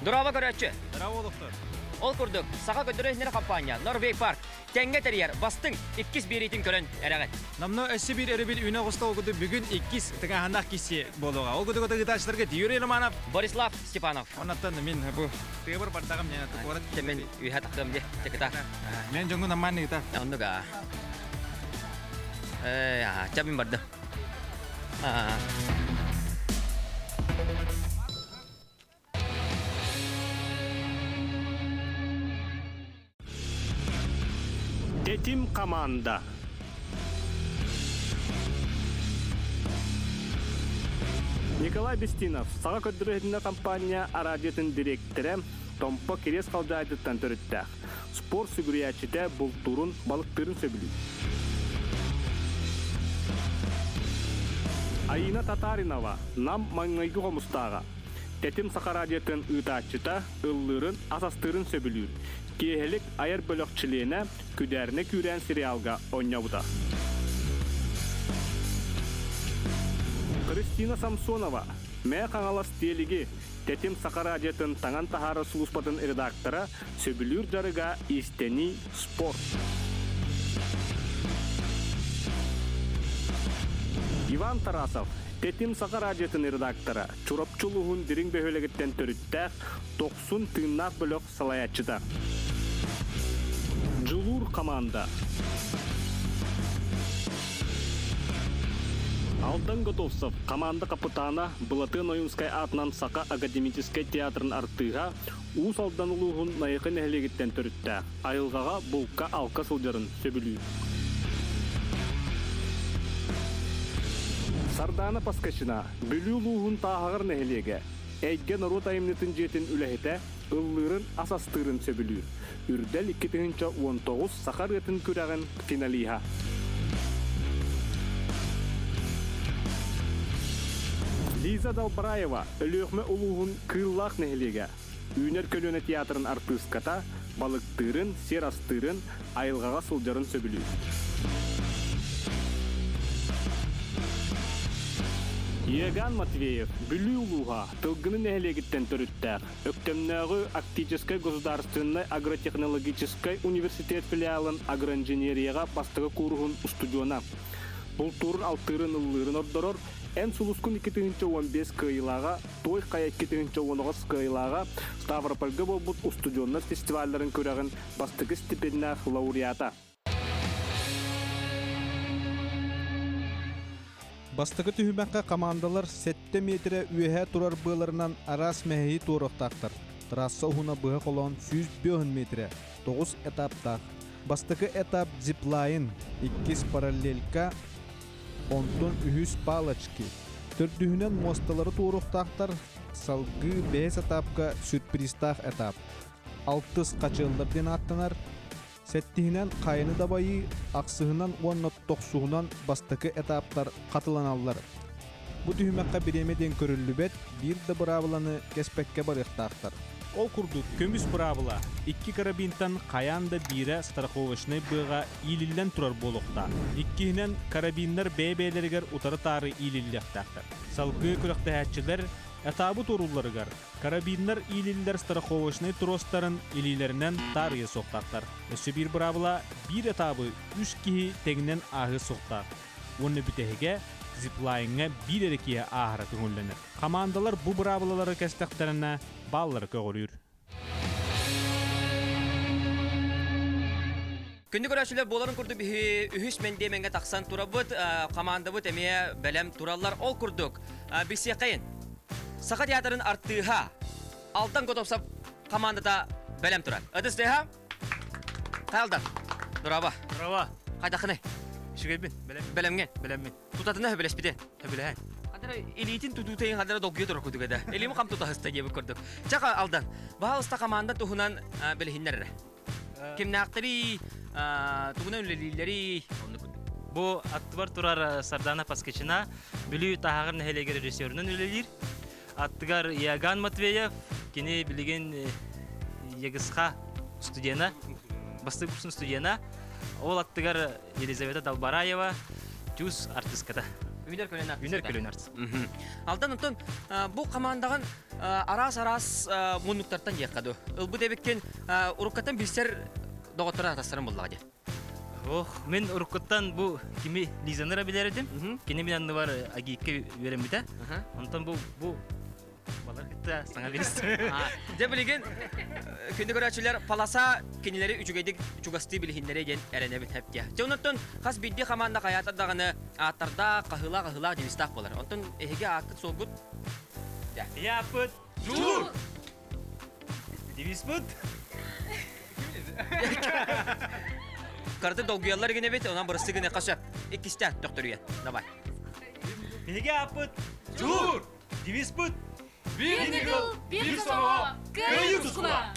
Дорообо көрөөччү! Дорообо олохтор! Ол курдук, Саха көрдөрөр-иһитиннэрэр хампаанньа Норвей Парк тэҥҥэ тэрийэр бастыҥ иккис биэриитин көрөн эрэҕит. Намно өссө биир өрөбүл үүнэ оҕуста ол курдук бүгүн иккис тыҥааһыннаах киси буолуоҕа. Ол курдук ыытааччыларга Юрий Романов, Борислав Степанов. Оннуттан мин бу тыабар бардаҕым диэн куорат Мен үһэ тахтым дии, текета. Мен дьоҥҥун аммаан ыыта. Оннук аа. Э, ча мин бардым. Аа. Тэтим команда. Николай Бестинов, Саха көрдөрөр-иһитиннэр компания араадьыйатын дириэктэрэ, Томпо Кириэс Халдьаайытыттан төрүттээх. Спорт сүгүрүйээччитэ бултуурун, балыктыырын сөбүлүүр. Айыына Татаринова, Нам маҥнайгы хомустааҕа. Тэтим Саха радиотын ыытааччыта, ыллыырын, ас астыырын сөбүлүүр. Киэһэлик айар бөлөх чилиэнэ, Күдээринэ күүрээн сериалга оонньообута. Христина Самсонова, Мээ Хаҥалас Тиэлиги, Тэтим Саха радиотын таҥан таһаарар сулууспатын редактора, сөбүлүүр дьарыга иистэнии, спорт. Иван Тарасов, Тэтим Саха радиотын редактора, Чурапчы улууһун Дириҥ бөһүөлэгиттэн төрүттээх, Тохсун тыыннаах бөлөх салайааччыта. Дьулуур хамаанда. Алдан Готовцев, хамаанда хапытаана, Былатыан Ойуунскай аатынан Саха академическай театрын артыыһа, Уус Алдан улууһун Найахы нэһилиэгиттэн төрүттээх, айылҕаҕа булка-алка сылдьарын сөбүлүүр. Сардаана Поскачина, Бүлүү улууһун Тааһаҕар нэһилиэгэ, Эйгэ норуот айымньытын дьиэтин үлэһитэ, ыллыырын, ас астыырын сөбүлүүр. Үрдэл 2019 саха ырыатын күрэҕин финалиһа. Лиза Далбараева, Өлүөхүмэ улууһун Кыыллаах нэһилиэгэ, Үүнэр көлүөнэ театрын артыыската, балыктыырын, сир астыырын, айылҕаҕа сылдьарын сөбүлүүр. Иоганн Матвеев, Бүлүү улууһа, Тылгыны нэһилиэгиттэн төрүттээх, Өктөмнөөҕү Арктическай государственнай агротехнологическай университет филиалын агроинженерияҕа бастакы кууруһун устудьуона. Бултуурун-алтыырын ыллыырын ордорор, Эн сулускун 2015 кыайыылааҕа Той Хайа 2019 кыайыылааҕа Ставропольга буолбут устудьуоннар фестивалларын күрэҕин бастакы степеннээх лауреата. Бастакы түһүмэххэ командалар сэттэ миэтэрэ үөһэ турар быаларынан араас мэһэйи туоруохтаахтар. Трасса уһуна быһа холоон 105 миэтэрэ, тоҕус этаптаах. Бастакы этап зиплайн, иккис параллелька, Онтон үһүс палочки. Төрдүһүнэн муосталары туоруохтаахтар, салгыы бэһис этапка сюрпризтаах этап. Алтыс хачыаллар диэн ааттанар. Сэттиһинэн хайаны дабайыы, ахсыһынан уонна тохсуһунан бастакы этаптар хатыланаллар. Бу түһүмэххэ бириэмэ диэн көрүллүбэт, биир да быраабыланы кэспэккэ барыахтаахтар. Ол курдук, көмүс быраабыла икки карабинтан хайаан да биирэ страховочнай быаҕа иилиллэн турар буолуохтаах. Иккиһинэн, карабиннар бэйэ-бэйэлэригэр утары-таары иилиллиэхтээхтэр. Салгыы күрэхтэһээччилэр этабы туоруулларыгар карабиннар иилиллэр страховочнай тростарын илиилэринэн таарыйа суохтаахтар. Өссө биир быраабыла биир этабы үс киһи тэҥинэн ааһыа суохтаах. Уонна бүтэһигэ зиплайҥҥа биир эрэ киһи ааһара көҥүллэнэр. Хамаандалар бу быраабылалары кэстэхтэринэ бааллара көҕүрүүр. Күндү көрөөччүлэр буоларын курдук биһи үһүс мэндиэмэҥҥэ тахсан турабыт. Командабыт эмиэ бэлэм тураллар. Ол курдук, билсиэххэйин. Саха театрын артыыһа Алтан Готовцев командата бэлэм турар. Ытыс тыаһа. Хайалдан. Дорообо. Дорообо. Хайдаххыный? Үчүгэйбин. Бэлэм. Бэлэмҥин? Бэлэммин. Тутатына сөбүлэспитин? Сөбүлэһэн. Хадара илиитин тутуутайын хадара долгуйа турар курдук этэ. Илиим хам тутаһыста диэбит курдук. Чаха Алдан, баһаалыста команда туһунан билиһиннэр эрэ. Кимнээхтэрий, тугунан үлэлииллэрий, оннук курдук. Бу аттыбар турар Сардана Паскачина Бүлүү Таһаҕар нэһилиэгэр режиссерунан үлэлиир. Аттыгар Иоганн Матвеев, кини билигин ЕГСХ студена, бастакы курсун студена. Ол аттыгар Елизавета Далбараева, ТЮЗ артистката. Үүнэр көлүөнэ Үүнэр көлүөнэ артыыста. Алдан онтон бу командаҕын араас-араас муннуктартан диэххэ дуу. Ылбыт эбиккин уруккаттан билсэр доҕотторо атастарын буллаҕа дии. Ох, мин уруккуттан бу кими Лизаны эрэ билэр этим. Кини мин анныбар Агиикка үөрэммитэ. Онтон бу бу балар кытта саҥа билистим. Дьэ билигин күндү көрөөччүлэр полоса кинилэри үчүгэйдик чугастыы билиһиннэрэ диэн эрэнэбин хэптиэ. Дьэ онтон хас биирдии хамаанда хайаатар даҕаны ааттардаах, хаһыылаах, аһыылаах девизтаах буолар. Онтон эһиги ааккыт суолгут Яппыт Дьулуур! Девизпыт Карты долгуйаллар гинэбит, онон бырысты гыныахха сөп. Иккистээн төхтөрүйэн. Давай. Биһиги ааппыт Дьулуур! Девизпыт Биир ньыгыл, биир сомоҕо, кыайыы тускула!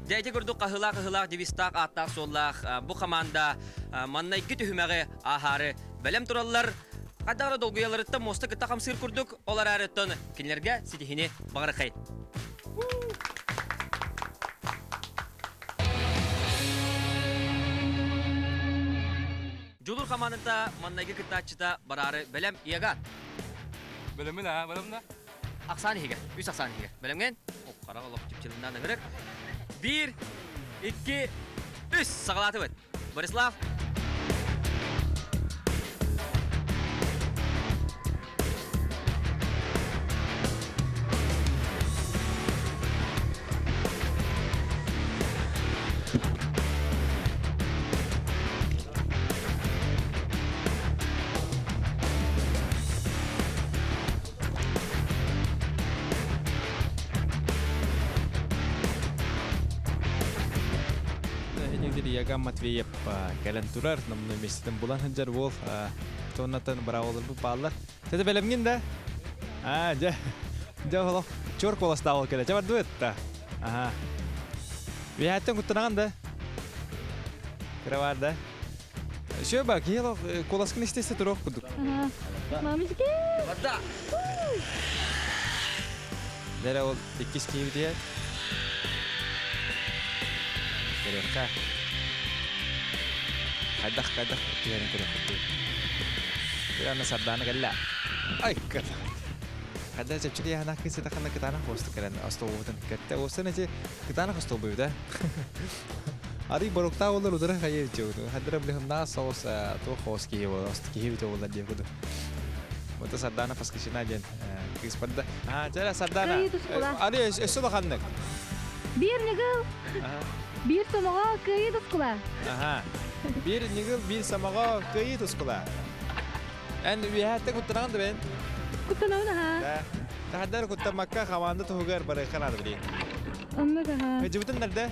Дьэ ити курдук хаһыылаах-ыһыылаах девизтаах ааттаах-суоллаах бу команда маннайгы түһүмэҕи ааһаары бэлэм тураллар. Хайдах эрэ долгуйаларыттан муоста кытта хамсыыр курдук, ол эрээриттэн кинилэргэ ситиһини баҕарыхай. Дьулур хамаандата маннайгы кыттааччыта бараары бэлэм Иоган. Бэлэмин аа, бэлэмна. Ахсаан иһигэр, үс ахсаан иһигэр. Бэлэмҥин? Ох, хара олох чыпчылыннаан ыҥырык. Биир, икки, үс. Саҕалаатыбыт. Борислав. Инигдир Яган Матвеев кэлэн турар, номну меститин булан сылдьар уол тоннаттан браvolарбыт бааллар. Тete бэлэмҥин да? Аа, дьэ. Дьэ, олох чуор куоластаах кэлэ. Чэ бардыбыт да. Аха. Биһээттэн куттанаҕын да? Кыра бар да? Все ба, киһи олох куоласкын истэ-истэ туруох курдук. Мамочки! Барда! Дэрэ ол иккис киһибитигэр көрүөххэ. Хайдах хайдах түһэрин көрүөххэ. Аны Сардаана кэллэ. Ай, кыт. Хайда чэпчэки яһанах кыыс сытахана кытаанах буостук кэлэн остуолбутун кэттэ. Уостан эти кытаанах остуолбуйда. Арый боруктаах олор удара хайыр дьону. Хаддара билихымнаах соҕус туох хоос киһи буолар, киһи бит буолар диэн курдук. Вот Сардана Паскачина диэн кыыс барда. А, чара Сардана. Ары өссө улаханнык. Биир ньыгыл, биир сомоҕо кыайыы тускула. Аха. Биир ньыгыл, биир сомоҕо кыайыы тускула. Эн үөһээттэн куттанаҕын да бэйэн? Куттанабын аха. Да. Тахаддар куттаммакка хамаанда туһугар барыахха наада билии. Оннук аха. Дьыбытын нэрдэ?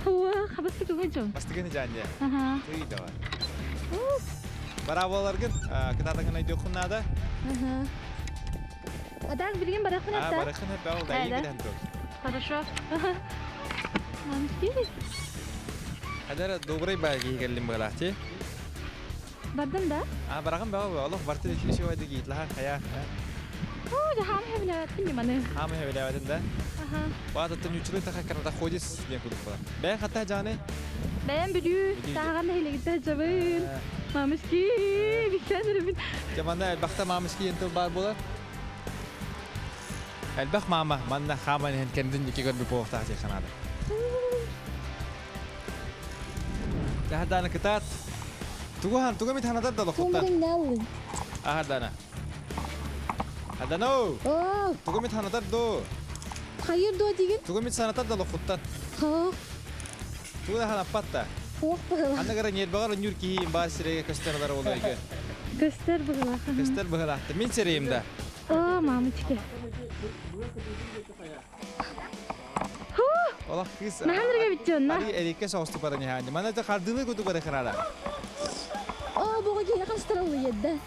Хуа, хабастык угунчум. Бастыгын жаанья. Аха. Тый давай. Браво-ларгын кытаатаҥын өйдүөххүн наада. Аха. А так билигин барахпын А, барахын эппэ ол да иигитэн тур. Хорошо. Мамочки. Хадара добрый баа киһи кэллим быгалаахти. Бардым да? А, бараҕын баҕа олох барты еще айды гитлаха хая. О, да хам хевлээбэппин ньыманы. Хам хевлээбэтин да? Аха. Баататтан үчүгэй таха каратаходис диэн курдук буолар. Бэйэн хатта жааны? Бэйэм Бүлүү тааҕан нэһилиэгиттэ сылдьабын. Мамышки, биксээн өрөбүн. Дьэ манна элбэхтэ мамышки диэн тыл баар буолар. Элбэх маама манна хааман иһэн кэннин диэки көрбүт буолуохтаах дии санаата. Даана кытаат. Тугу хан тугу эмит ханатар да лохуттан. Аха Дана. Адано. Тугу эмит ханатар доо. Хайыр доо дигин? Тугу эмит санатар да лохуттан. Хоох. Тугу да ханаппат да. Хоох быһылаах. Анна гара ньиэрбэҕэр үннүүр киһи баар сирэйгэ көстөр алар ол өйгө. Көстөр быһылаах. Көстөр быһылаах. Мин сирэйим да. Оо, мамочки. Олох кыыс Наһаа бүтүөнна. Али эрикке соҕустук баран иһаанньа. Мана да хардыылыы курдук бары ханара. Оо, буга киһи хастарылы едде.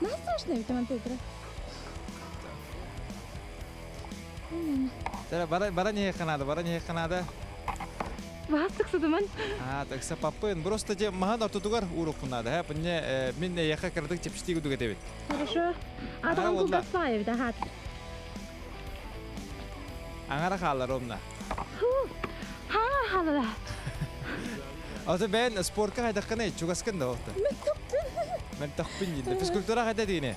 Наһаа страшно ведь ман тетра. Тара бара бара не ханада, бара не ханада. Баастык сытыман. Аа, такса паппын. Просто же махан ортотугар ууруккунада. Ха, пынне мин яха кырдык чепчти кудук этебит. Хорошо. Атаҕын кулгаспаайа бит ахаат. Аңара хаалар омна. Хаҥа хаалара. Аты бэйэн спортка хайдаххыный? Чугаскын да оҕото? Мөлтөхпүн дииллэр. Физкультура хайда диини?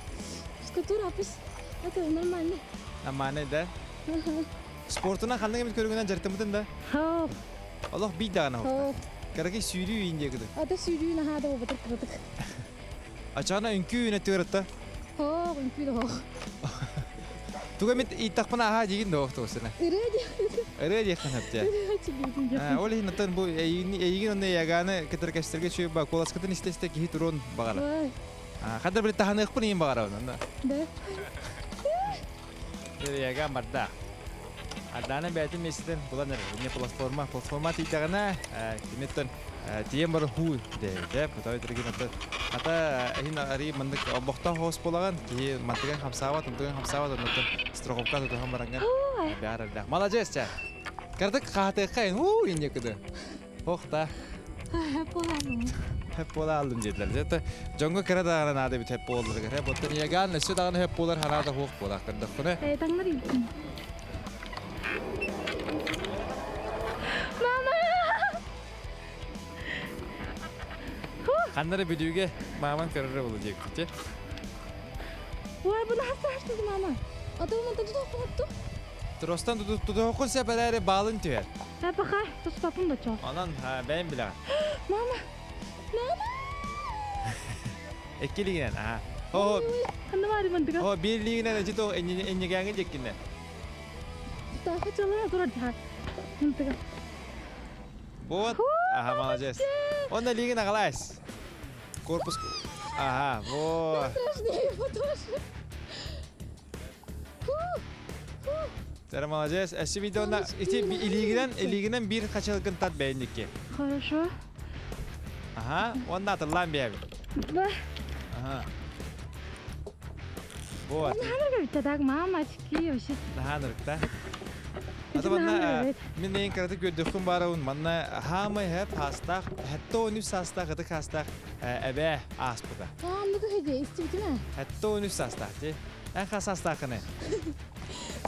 Физкультура апыс. Это нормально. Нормально да? Спортунан ханнык эмит көрүҥүнэн дьарыктаммытын да? Хоп. Олох биир даҕаны Хоп. Кыракый сүүрүү иин диэкиди. Ата сүүрүү наһаа да буолбатар кыратык. Ачаана үҥкүү үүнэ тыырытта. Хоох, үҥкүү да хоох. Туга эмит ииттахпына аһаа диигин да охтуосына. Ырыа диэх. Ырыа диэххин сөптөө. Ырыа чигиитин диэх. Ол иһин оттон бу эйигин эйигин онно яганы кытары кэпсэтэргэ үчүгэй ба куоласкытын истэ-истэ киһи туруон баҕарар. Хаддар били таһаныахпын иин баҕарабын онно. Да. Яган барда. Ардаана бэйэтин миэстэтин булан эрэр. Инне платформа, платформа тиийдэҕинэ, киниттэн тиийэн баран хуу диэбитэ. Пытай диригин ата ата иһин арыы маннык олбохтоох хоос буолаҕын киһи мантыган хамсаабат, онтуган хамсаабат, оннуттан страховка тутуһан бараҥҥын баар элбэх. Маладьыас чэ. Кырдык хаатыахха уу инне кыды. Ох та. Хэп буола алдым диэтилэр. Дьэ дьоҥҥо кыра даҕаны наада эбит хэп буолларыгар. Хэп оттон Иоганн өссө даҕаны хэп буолар ханаата суох буолаах көрдөххүнэ. Таҥнар илтин. Мама! Ханна эрэ бүлүүгэ мааман көрөрө буолу диэбит. Ой, бу наһаа мама. А то мантан тутуохпун Тростан тутуоххун сөп эрээри баалын түһэр. Паха, туспапын да чоо. Онон бэйэм билэҕин. Мама! Мама! Икки илиигинэн, аха. О, Ханна баары мандыга? О, биир илиигинэн эчи то энньигээҥи диэккинэ. Таха чалара турар дьаха. Мантыга. Вот. Аха, молодец. Онно илиигин аҕалаас. Корпус. Ага, вот. Страшнее его тоже. Тара молодец. Эсси видеона ити илиигинэн илиигинэн биир хачылгын тат бэйникки. Хорошо. Ага, уонна атыллаан биэбит. Ба. Ага. Вот. Наһаа бүттэ так мамочки вообще. Наһаа нырыкта. Ата манна мин эйин кыратык көрдөххүн баарабын манна хаамай хэп хаастаах хэтто 13 саастаах ытык хаастаах эбээ ааспыта. Аа, ну көһөдө истибитиме? Хэтто 13 саастаах ти. Эн хас саастааххыный?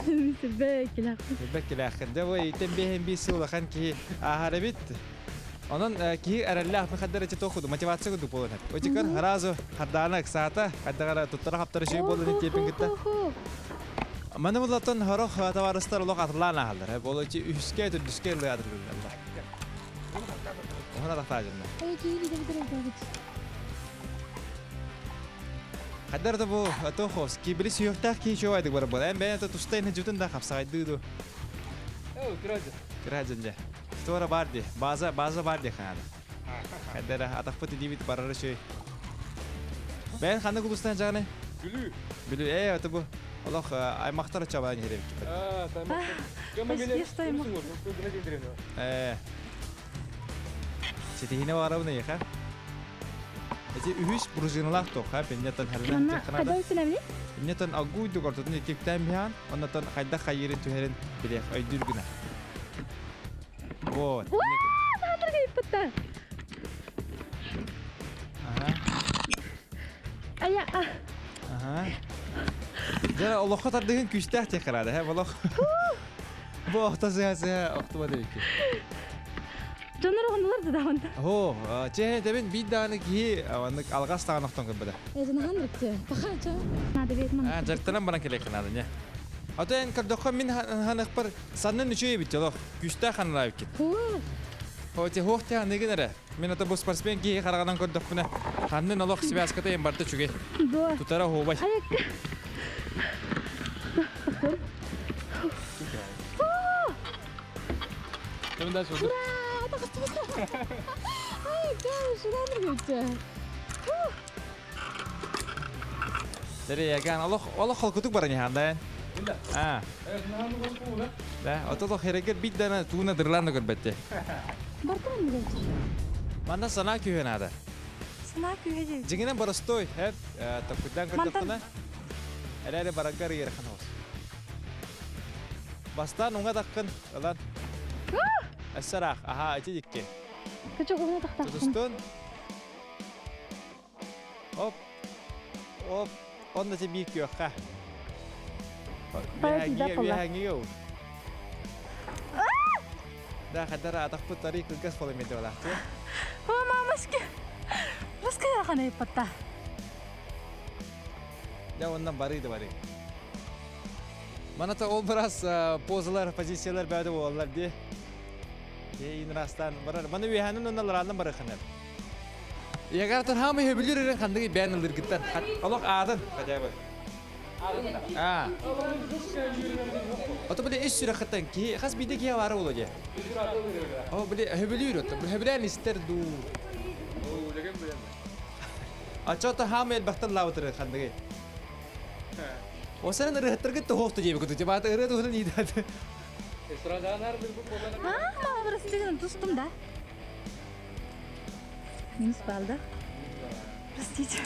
Бэккилээхпин. Бэккилээххин. Дьэ бу итен биэһин биир сыл улахан киһи ааһар эбит. Онон киһи эрэллээх хаддар эти тохуду мотивация курдук буолан эп. Очикар харазу хардаана ыксаата, хаддагара туттара хаптара шүй буолан тиэпин кытта. Маны булаттан хорох табаарыстар олох атылаан аһаллар. Боло чи үһүскэ төрдүскэ ыллыга атыллар. Оһона тахтаажынна. Эй, киһи биде Хаддар да бу атохос кибили сүйөхтәэх киһи чуобайдык бар буол. Эн бэйэн туста иһин жутун да хапсаҕайдыы ду. Оо, кыражы. Кыражын дьэ. Туора бар ди. База, база бар ди хаана. Хаддара атахпыт илиибит барара чөй. Бэйэн ханнык улуустан жаҕаны? Бүлүү. Бүлүү, ээ, аты бу. Олох аймахтар чабаан иһэребит. Аа, таймактар. Ээ. Ситиһине барабын эйиэхэ. Эти үһүс пружиналаах туох, пиннетан хэрнэн Ханна үстүнэбини? Иннетан агуйдук ортотун иккиктээн биһаан, оннотон хайдах хайыырын түһэрин билиэх өйдүүр гына. Вот. Саатырга ыппытта. Ага. Ая, а. Ага. Дьэ, олоххо тардыгын күүстээх диэх караада, һэ, олох. Бу охто сыһа-сыһа охтуба дебикки. Дьоннор оҕонулар да даҕаны. Оо, чэ, тэбин биир даҕаны киһи маннык алҕас даҕаны охтон көрбөтө. Эжинахан рыкты. Паха ча. Надо бет ман. Аа, дьарыктанан баран кэлиэххин наада, не. А то эн көрдөххө мин ханыхпар саннын үчүгэй эбит олох. Күүстээх ханалаа эбиккин. Хоо. О, те хуох те ханыгын эрэ. Мин ата бу спортсмен киһи хараҕынан көрдөхпүнэ, ханнын олох связката эн барда үчүгэй. Дуо. Тутара хуубай. Аякка. Ура! Ай, шудан өтө. Дэрэ олох олох холкутук баран иһаанда. Аа. Да, ото олох хэрэгэр бит дана тууна дырлаан да көрбөттө. Бартан мı Манна санаа күүһэ наада. Санаа күүһэ дии. Дьиҥинэн боростой, хэп, токкуйдаан көрдөххүнэ, эрээри бараргар ыарахан оҕус. Бастаан уҥа таххын ылан. Өссө аха, ити дикки. Кычы уҥа тахтаххын. Тутустун. Оп. Оп. Онно те биир күөххэ. Бая тиийбэт буолла. Үөһээҥҥигэ ур. Да, хадара атахпыт тари кылгас бола меде балахты. О, мамочки! Раская хана иппатта. Да, оннан бары да бары. Маната ол біраз позалар, позициялар бәді олар де. Кейін растан барар. Маны үйәнін онналар бары ханар. Ягартан хамы хөбүлүр эрен хандыгы бән ылдыргыттан. Олох аадын хотя бы. А. Ото биле ис сүрэхтэн ки хас биде ки бары боло же. О биле хөбүлүр ото. Хөбүлән истер ду. Ачота хамы элбахтан лавытыр хандыгы. Осанан ырыһыттаргыт тоһоохту диэби куту. Баата ырыа туһунан иидат. А, мама простите, тустум, да? Минус балда. Простите.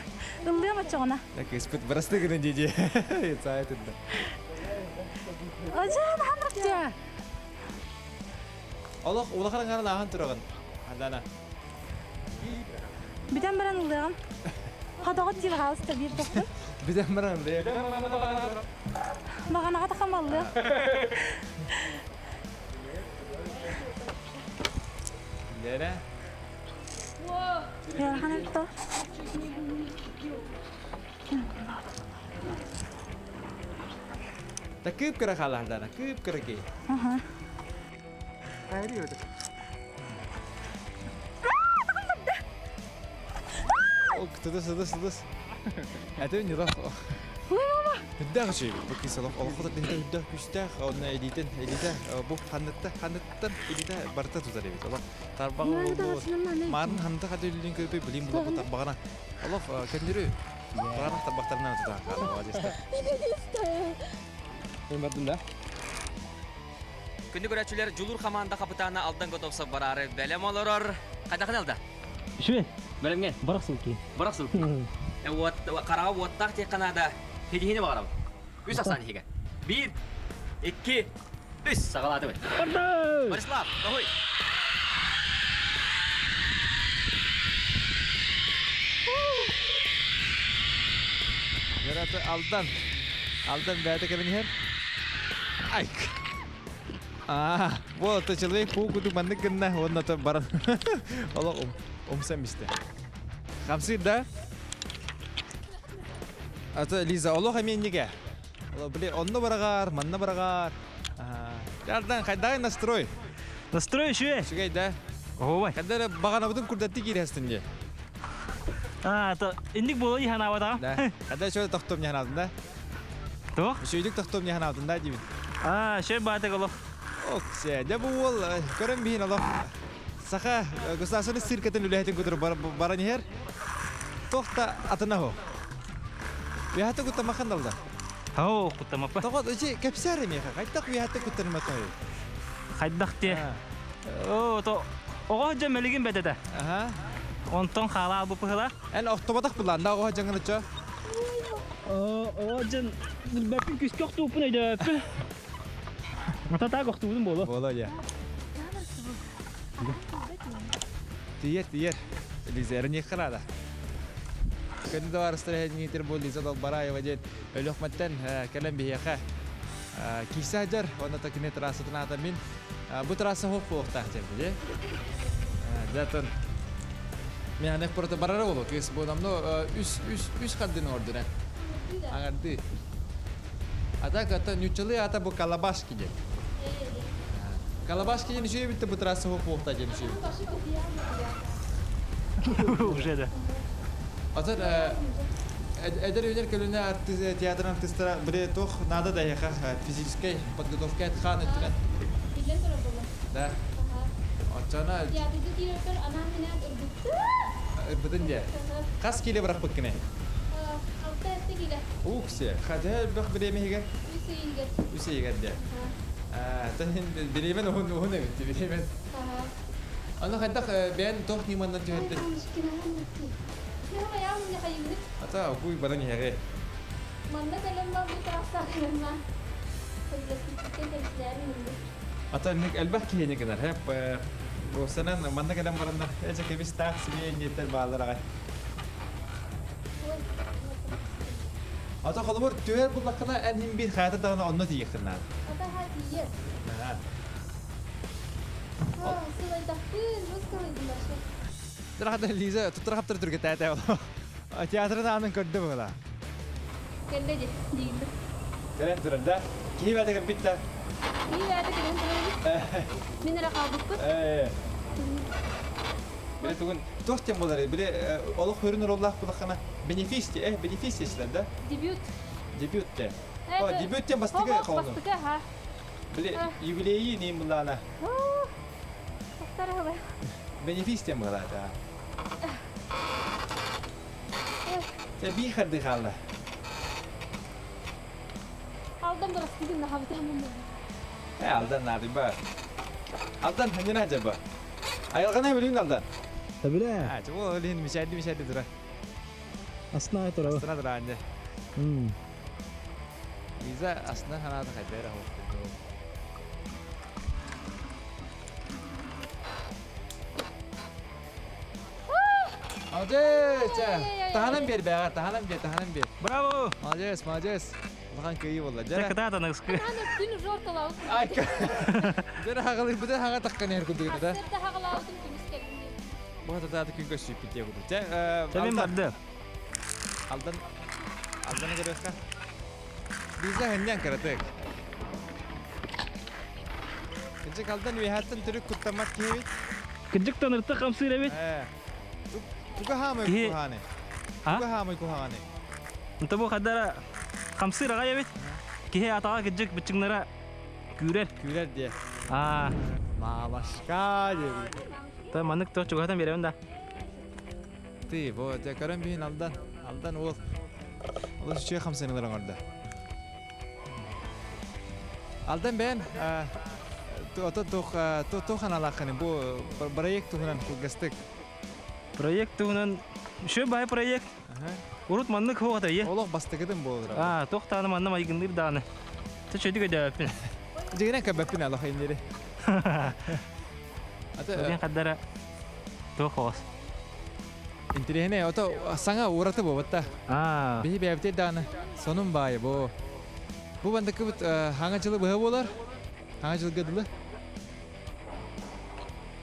Ыллыам очоҕуна. Кыспыт барасты гынан дии. Саайтында. Ажан ханрыктя. Олох улахан гаран ахан турагын. Хадана. Бүтэн баран ыллыам. Хадагат тил хаалыста биир тохтун. Бүтэн баран ыллыам. Баганаға тахамаллы. Лера. Лера ханапто. Та кып кыра халардана, кып кыра ки. Ага. Ок, тыдыс, тыдыс, тыдыс. Әтө не лах. Хүддэх үчүй. Бу кисалах олохот динте хүддэх күстэх, онна элитен, элите бу ханнытта, ханныттан элите барта тутар эбит. Олох тарбаҕа болду. Марын ханта хады үлүн көпө билим була бу тарбаҕана. Олох кендүрү барах тарбахтарынан тутар. Хады Мен бардым да. Күндү көрөөччүлэр Дьулуур хамаанда хапытаана Алдан Готовцев бараары бэлэм олорор. Хайдахын алда? Үчүгэй. Бэлэмҥэ? Барах сылки. Барах сылки. Вот хараҕа уоттаах диэххэ наада. Хидиһини баҕарабын. Үс ахсаан иһигэр. Биир, икки, үс саҕалаатыбыт. Бардым! Борислав, тоһуй! Яраты Алдан. Алдан бәйті кэлэн иһэр. Айк. Аа, вот человек пуу кудук маннык гынна, уонна то баран. Олох умсан бисте. Хамсыр да? Ата Лиза, олох эмиэнниге. Олох били онно барагаар, манна барагаар. Алдан хайдагы настрой? Настрой үчүгэй. Үчүгэй да? Оһуобай. Хайда баганабытын курдатты киирээстин дии. А, то инник буола ханаабатаҕа. Да. Хайда шөй тохтом ньанаабытын да? Туох? Шөйдүк тохтом ньанаабытын да диибин. А, шөй баатык олох. Ок, дьэ бу уол көрөн биһин олох Саха государственный циркатын үлэһитин кутур баран иһэр. Туох да атына хо. Уяхата куттамахан далда. Хау, куттамаппа. Тоҕо ичи кэпсээр эмиэхэ. Хайдах уяхата куттарматай? Хайдах те. О, то оҕо дьэ мэлигин бэтэтэ. Аха. Онтон хаала албы пыһыла. Эн охтобатах булан да оҕо дьаҥын очо. Оҕо дьэн билбэппин күскэ охтууппун өйдөөппүн. Ата таак охтубутум буолуо. Буолуо дьэ. Тиийэр, тиийэр. Лиза эрэниэххэ наада. Күндү табаарыстар эһэниитир бу Лиза Долбараева диэн Өлүөхмэттэн кэлэн биһиэхэ киирсэ сылдьар. Уонна та кини трассатын аата мин бу трасса суох буолуохтаах диэн биле. Дьэ, мен анек порото барара болу. Кыс бу намно үс үс үс хардын ордуна. Аңарды. А так это нючалы ата бу Калабашки диэн. Калабашки диэн үчүгэй битте бу трасса суох буолуохтаах диэн үчүгэй. Уже да. Отон эдэр үүнэр көлүнэ артист театр артистара били туох наада да эһиэхэ физическэй подготовка хаан өттүнэн. Биллэн турар буолла. Да. Оччоно Театрга киирэрбэр анаан-минээн ырбыттым. Ырбытын дии. Хас киилэ бырахпыккыный? Алта эттэ киилэ. Уксе, хадьа элбэх бириэмэ иһигэр? Үс ый иһигэр. Үс ый иһигэр дии. Бириэмэн уһун уһун эбит, бириэмэн. Аны хайдах бэйэн туох ньыманнан түһэрдин? Ата, окуй баран иһэҕи. Манна кэлэн барбыт таастаах Ата инник элбэх киһини гынар, хэп Уопсанан манна кэлэн бараннар, эчэ кэбис таах сибиэ инниэттэр бааллар аҕай. Ата холобур түһэр буллаххына эн иһин биир хайата даҕаны онно тиийиэххин наада. Ата ха тиийэр. Сылайдахпын, бу сылайдым вообще. Тырахата Лиза туттара-хаптара түргэтээте ол. Театрын аанын көрдө быһыла. Кэллэ ди, дииллэр. Кэлэн турар да? Киһи бэйэтэ кэлбит да? Киһи бэйэтэ кэлэн турар Мин эрэ хаалбыппыт. Били тугун туох диэн буолар били олох хөрүн оруоллаах булаххана бенефис э бенефис десилер да? Дебют. Дебют те. О, дебют тем бастыгы холну. Бастыгы, ха. Били юбилейи ним булана. Бенефис тем булата. Те би харды хаалла. Алдан бырастыгын нахабытамын. Э, алдан нады ба. Алдан ханина жаба. Айылгана билин алдан. Табиле. А, чего лин мишәди мишәди тура. Астына тура. Астына тура анде. Лиза астына ханата хайдера хо. Молодец! Таһанан бер бәҕэ, таһанан бер, таһанан бер. Браво! Молодец, молодец. Улахан кыайыы буолла. Дьэ кытаатан ыкскы. Күн уже ортолаабыт. Ай, дьэ хаҕалыйбыты хаҕа таххан эр курдук да. Сырда хаҕалаабытын күнүс кэллин. Бу татааты күн көссүүппүт диэ курдук. Дьэ, Чэ, барды. Алдан Алданы көрүөххэ. Лиза хынньан кыратык. Кырдьык Алдан үөһэттэн төрүт куттаммат киһи эбит. Кырдьык танырта хамсыыр эбит. Туга хаамай куһаҕаны? Туга хаамай куһаҕаны? Онто бу хадара хамсыыр аҕай эбит. Киһи атаҕа кырдьык быччыҥнара күүрэр. Күүрэр диэ. Аа. Мамашка диэбит. Та маннык то чугаһатан биэрэбин да. Ты, бу дьэ көрөн биһин Алдан. Алдан уол. Олус үчүгэй хамсаныылар оҥордо. Алдан бэйэн ото туох туох аналааххыный бу проект туһунан кылгастык. Проект туһунан үчүгэй баай проект. Урут маннык суох этэ ийэ. Олох бастакытын буолар. Аа, туох даҕаны манна майгынныыр даҕаны. Чөчөйдүк өйдөөбөппүн. Дьигинэн көрбөппүн олох иннери. Аты хаддара туох оҕос. Интириэһинэй, ото саҥа ураты буолбатта. Аа. Биһи бэйэбитин даҕаны сонун баайы бу. Бу бандыкыбыт хаҥа дьылы быһа буолар. Хаҥа дьылга дылы.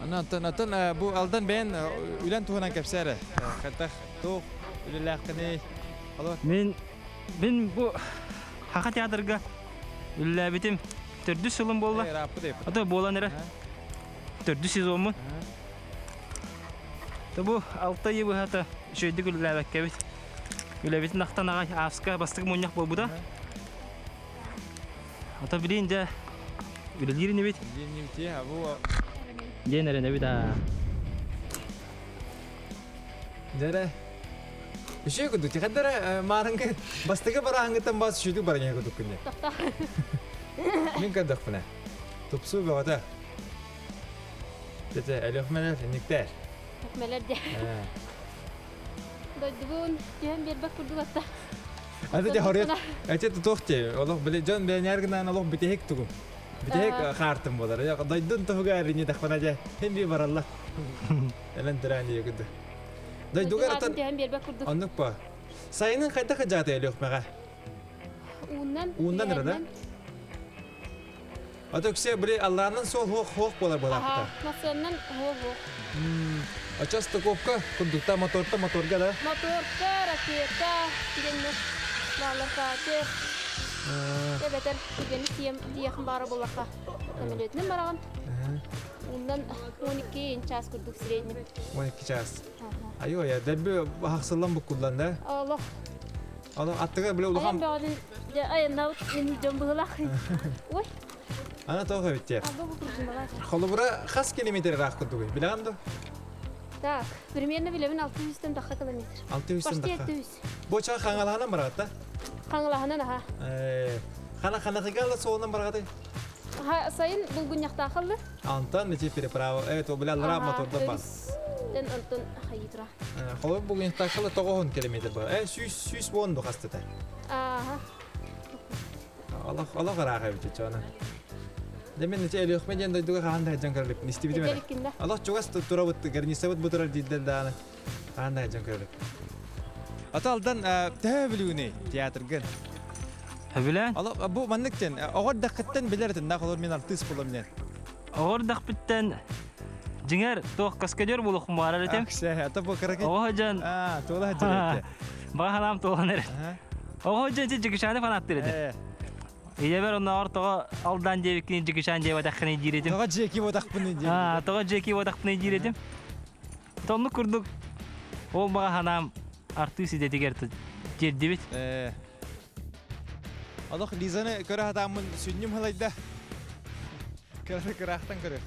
Онон оттон бу Алдан бэйэн үлэн туһунан кэпсээ эрэ. Хайдах туох үлэлээххиний? Алло. Мин мин бу Хаха театрга үлэлээбитим төрдүс сылым буолла. Ото буолан эрэ. Төрдүс сезоммун. Бу алта ый быһата үчүгэйдик үлэлээбэккэбит. Үлэбитин ахтан аҕай ааска бастакы мунньах буолбута. Ото билин дьэ үлэлиир инибит. Үлэлиир инибит, бу Диэн эрэнэбит аа. Дьэрэ. Үчүгэй курдук. Тихэддэрэ маарыҥҥы бастакы барааһыҥҥыттан бас үчүгэй бараҥҥа курдук күннэ. Мин көрдөхпүнэ. Тупсуу бөҕөтө. Тете, Өлөхмөлөр инниктэр. Өлөхмөлөр дьэ. Дойдубун түһэн биэрбэт курдук атта. Аты дьэ хоруйат. Эти тутуох те, олох били дьон бэйнээр гынан олох бүтэһик тугум. Бүтэһик хаартым болар. Дойдун туһуга эрини тахпана дьэ. Хин би баралла. Элен тирään дии курдук. Дойдугар атын түһэн биэрбэт курдук. Оннук па. Сайынын хайдах ыдьаата Өлөхмөҕө? Ууннан. Ууннан эрэ да? Ата үксэ били аллаанан суол хуох хуох буолар буолаахпыта. Массыаннан хуох хуох. Очо стыковка курдукта моторта моторга да? Моторка, ракета, дигэннэр баалар катер. Эбэтэр түгэни тиэм тиэхин баара буоллахха самолетынан бараҕын. Ууннан 12 час курдук средний. 12 час. Айо я дәбби хахсыллан буккуллан да? Олох. Аны аттыгар биле улахан... Айан бөҕөтүн дьэ айаннаабыт мин дьон быһыылаах. Ой. Ана тоох эбит дии. Холобура хас километр ыраах курдугуй? Билэҕин дуо? Так, примерно билэбин 600-тэн тахха километр. 600-тэн Почти тахха. 700. Бу чаа хаҥалаһынан бараҕыт да? Хаҥалаһынан аха. Хана ханахыга суолунан бараҕытый? Сайын булгунньахтаахаллы. Антон ити переправа, э, то бля, лара моторда бар. Тен онтон хайытра. Холор булгунньахтаахаллы тоҕоһун километр бар. Э, сүүс сүүс уон ду хастыта. Ааха. Олох олох ыраах эбит чоона. Дэ мен ити Өлүөхмэ диэн дойдуга хаһан да дьон көрбүт. Истибитим эрэ. Олох чугас турабыт, границабыт бу турар дииллэр даҕаны. Хаһан да дьон көрбүт. Ата Алдан төһө бүлүүнүй театргын? Сөбүлээн. Олох бу маннык диэн оҕор даххыттан билэр этин, олор мен артыыс болом диэн. Оҕор дахпыттан. Дьиҥэр, туох каскадер буолуохпун баҕарар этим. Ата бу кыра Оҕо дьон Аа, туола сылдьар Баҕа санаам туолан эрэр. Оҕо дьон ити Джекишаны фанаттыыр этим. Ийэбэр оннооҕор тоҕо Алдан диэбиккин Джекишан диэбэтэххиний диир этим. Тоҕо Джеки буотахпыный диир. Аа, тоҕо Джеки буотахпыный диир этим. Оннук курдук ол баҕа санаам артыыс идэтигэр тиэрдибит. Олох Лизаны көрө сатааммын сүнньүм халайда. Кыраты кыраахтан көрүөх.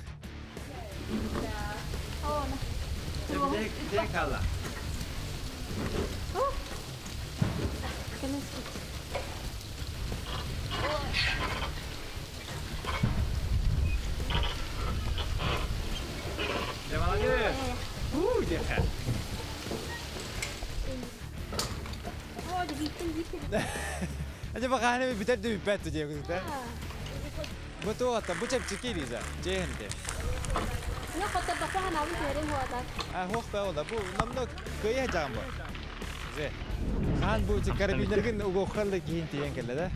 Ача бакааны бүтэр да бүппэт диye күтэ. Бу туота бу чэпчэки Лиза. Дьиэһэнте. Ну, хоттордоххо ханаабын түһэрин хуата. А хуох ба бу намно кыйа жаам бу. Зе. Хаан бу карабинергин угоххалла киһин тиийэн кэллэ да.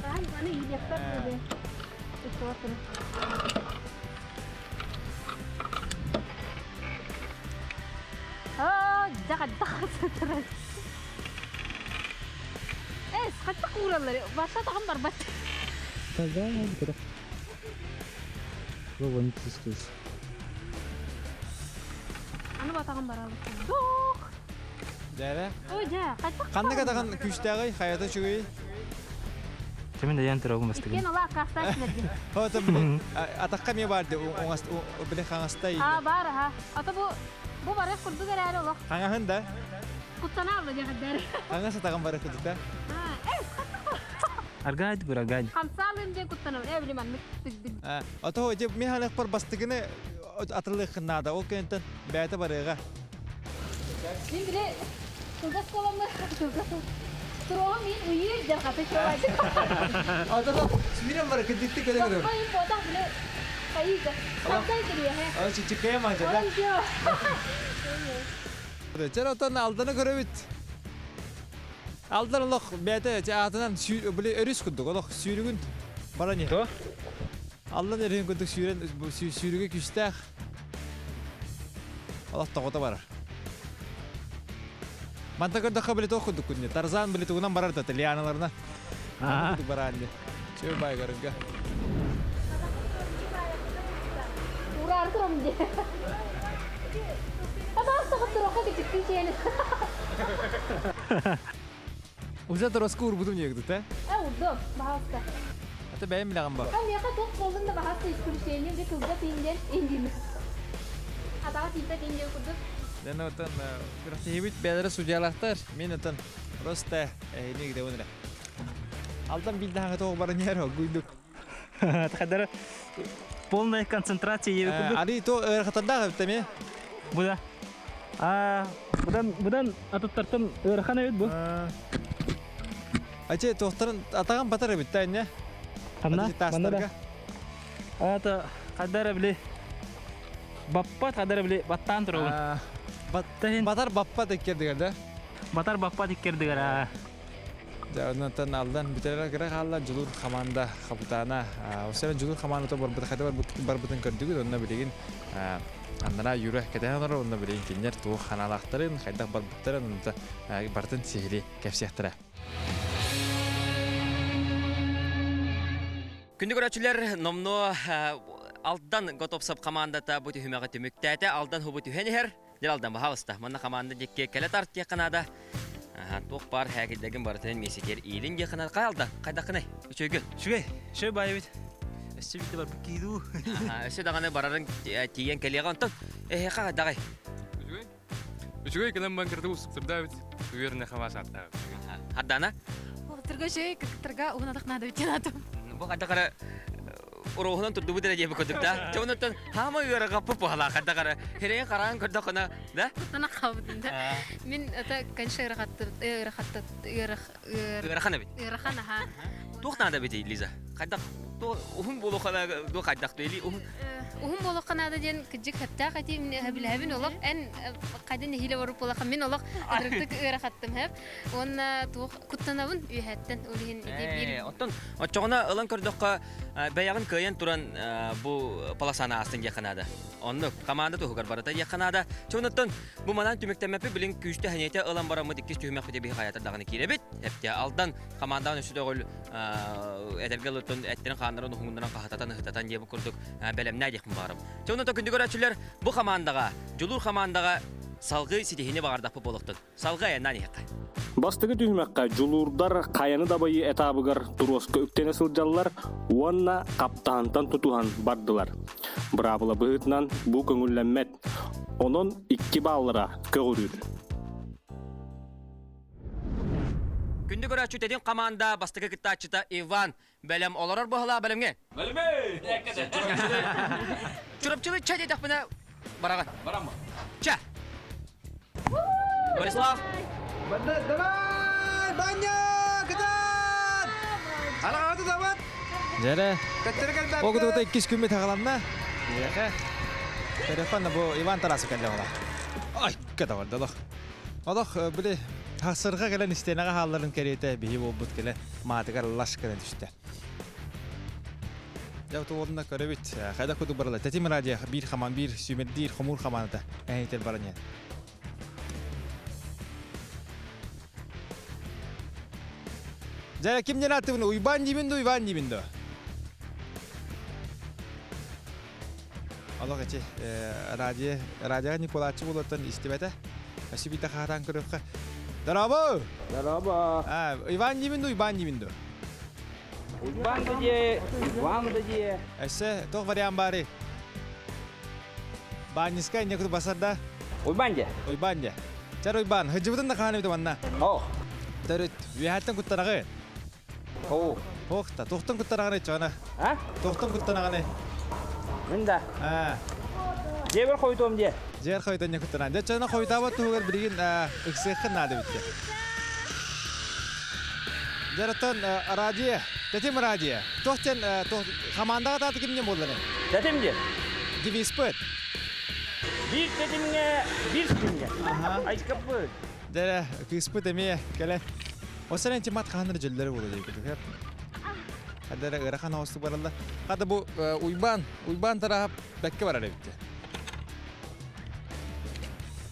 Хаан аны иилиэхпэр буолуо. Аа, дьаҕаддах Эс, хатта куураллар, баша тагын барбат. Тогда надо Вон чувствуешь. Аны батагын барабыт. Дух. Дәрә. Ой, жа, хатта. Ханнык атагын күстәгый, хайата чүгүй? Чемин даян турагым бастыгын. Иккен ола акасташ бердим. Хота атакка ме барды, оңас биле хаңастай. А, бар ха. Ата бу барых курдук эрээри олох. Хаңаһын да. Куттана алла жахаддар. Хаңас атагын бары кудута. А, эс, хатта. Аргайд гур аргайд. Хамсалым ден куттанам. Э, билим аннык тыгдык. Ата хо же ми халык бар бастыгыны атылык нада ол кентен бәйте барыга. Мин биле кылгас коламы, кылгас. Туругум мин уйыр жархаты чугайды. Ата сүрен бар кидикти көдө көдө. Баппай ботах биле кайыга. Хамсай кириэ. А чичикке ма жада. Ой, жо. Чер отон алданы көрөбүт. Алдан олох бәйте атынан биле өрүс кудук олох сүүрүгүн барани. То? Алдан өрүн кудук сүүрен сүүрүгө күстәх. Олох тогото барар. Манта көрдөххө биле тоох кудук күнне. Тарзан биле тугунан барар да лианаларына. Кудук бараанды. Чөй бай көрүнгө. Урар турам де. Ата сагып туруха кичиктин чени. Уже роску урбудум егдут, э? Э, урду, бахаста. Ата бәйм билегем бар. А меха тук болдун да бахаста исключение бе кылга тинден индим. Атага тинте тинден курдук. Ден отон күрәхтебит бәләре судьялахтар. Мин отон просто не где онра. Алдан билде хаңа тоғы барын яр гуйдук. Тахадара полная концентрация ебе курдук. Али то ырхатанда теме. Буда. А, будан будан атыттартан ырхан эбит бу. Аче тохтарын атаган батар бит та не? Ханна? Манна. Ата кадара биле баппат кадара биле баттан турабын. Батар баппат эккердигер да? Батар баппат эккердигер а. Онтон алдан бүтерер кыра хаалла Дьулуур хамаанда хапытаана. Осена Дьулуур хамаанда барбыт хата барбытын көрдүгүт, онно билигин аннара юра кэтээн олорор, онно билигин кинилэр туох ханаалаахтарын, хайдах барбыттарын, онно бартын сиһили кэпсиэхтэрэ. Күндү көрөөчүлэр, номнуо Алдан Готовцев командата бу түһүмэҕи түмүктээтэ. Алдан хубу түһэн иһэр. Дьэ Алдан баһаалыста. Манна команда диэки кэлэ тарт диэххэ наада. Туох баар һээкэйдэргин барытын миэсэтигэр иилин диэххэ наада. Хай Алдан, хайдаххыный? Үчүгэй. Үчүгэй. Үчүгэй баайбыт. Өссө биирдэ барбыт киһи дуу. Өссө даҕаны барарын тиийэн кэлиэҕэ онтон. Эһиэхэ хайдаҕый? Үчүгэй. Үчүгэй кэлэн банкырды устуктурдаабыт. Уверенно хабаас аттаабыт. Хардана? Тұрга жей, кыргыттарга угунатах надо бит Бу хайдахара уруһунан турдубут эрэ диэбит курдук да. Чэ онтон хаама ыарахаппыт буһалаа хайдахара хирэйин хараан көрдөххүнэ да? Куттана хаалбытым да. Мин это, конечно, ыарахатты, ыарахатты, ыарах, Ыарахан эбит. Ыарахан, аха. Туох наада эбитий, Лиза? Хайдах уһун буолуохха ду хайдах или уһун Уһун буолуохха наада диэн кыдьык хэптээх этиим билэһэбин олох эн хайда нэһиилэ барып буолаха мин олох ырыктык ыарахаттым хэп уонна туох куттанабын үөһэттэн ол иһин ити биир Оттон оччоҕуна ылан көрдөххө бэйэҕин кыайан туран бу полосаны аастын диэххэ наада. Оннук команда туһугар барыта диэххэ наада. Чонуттан бу манан түмүктэммэппит билин күүстэ ханете ылан бараммыт иккис түһүмэхпит биһи хаятар даҕаны киирэбит. Эптэ Алдан командаҕын өссө төгүл эдэргэ ылыттан эттэрин хааннарын уһуҥуннаран хаһататан ыһытатан диэбит курдук бэлэмнээ диэхпин баҕарым. Чонута күндү көрөөччүлэр бу командаҕа Дьулуур командаҕа салгыы ситиһини баҕардахпыт буолуохтун. Салгыы айаннаан иһиэххэ. Бастакы түһүмэххэ дьулуурдар хайаны дабайыы этабыгар туруоска үктэнэ сылдьаллар уонна хаптаһынтан тутуһан бардылар. Быраабыла быһыытынан бу көҥүллэммэт. Онон икки бааллара көҕүрүүр. Күндү көрөөччү Тэтим команда бастакы кыттааччыта Иван бэлэм олорор быһалаа бэлэмҥэ. Бэлэмэй! Чурапчылы чэ диэтэхпинэ бараҕын. Барамма. Чэ! Борислав! Давай! Баня! Кытаат! Араҕаты дават! Дьэрэ. Ол кутугута иккис күммүт хаҕаланна. Иэхэ. Телефон бу Иван Тарасов кэллэ ола. Ай, кытавар долох. Олох били хасырга кэлэн истиэнэҕэ хаалларын кэриэтэ биһи буолбут кэлэ маатыгар лаш кэлэн түстэ. Дьэ уонна көрөбүт. Хайда кудук барала. Тэтим радио биир хаман биир сүүмэрдиир хомуур хамааната эһитер баран иһэн. Дьэ ким диэн ааттыбын Уйбаан диибин ду Иван диибин ду? Олох эчи радио радиоға Николаевич болоттон истибэтэ. Өссө биирдэ хаатаан көрүөххэ. Дорообо! Дорообо! Иван диибин ду Уйбаан диибин ду? Уйбаан да дьиэ, Иван да дьиэ. Өссө туох вариант баарый? Баанньыска инньэ куту басар да? Уйбаан дьэ. Уйбаан дьэ. Чэр Уйбаан, хыдьыбытын да хаан эбит манна. Ох. Төрүт, үөһэттэн куттараҕы. Оу. Ох та, тохтон куттараҕын чоҕана. А? Тохтон куттанаҕыны. Мин да. А. Дьиэбэр хойутуом дьиэ. Дьиэр хойутан не куттанан. Дьэ чоҕана хойутаабат туһугар билигин ыксыаххын наада битте. Дьэ радио, тэтим радио. Туох диэн хамаандаҕа тааты кимнен буолланы? Тэтим диэн. Девизпыт. Биир тэтимҥэ, биир ситимҥэ. Айкаппыт. Дэрэ, кыыспыт эмиэ кэлэн. Осен тимат хаһаныр дьөллөрө буолу диэбит. Хадара ыарахан оҕустук бараллар. Хата бу Уйбаан, Уйбаан тараһап бэккэ барар эбит.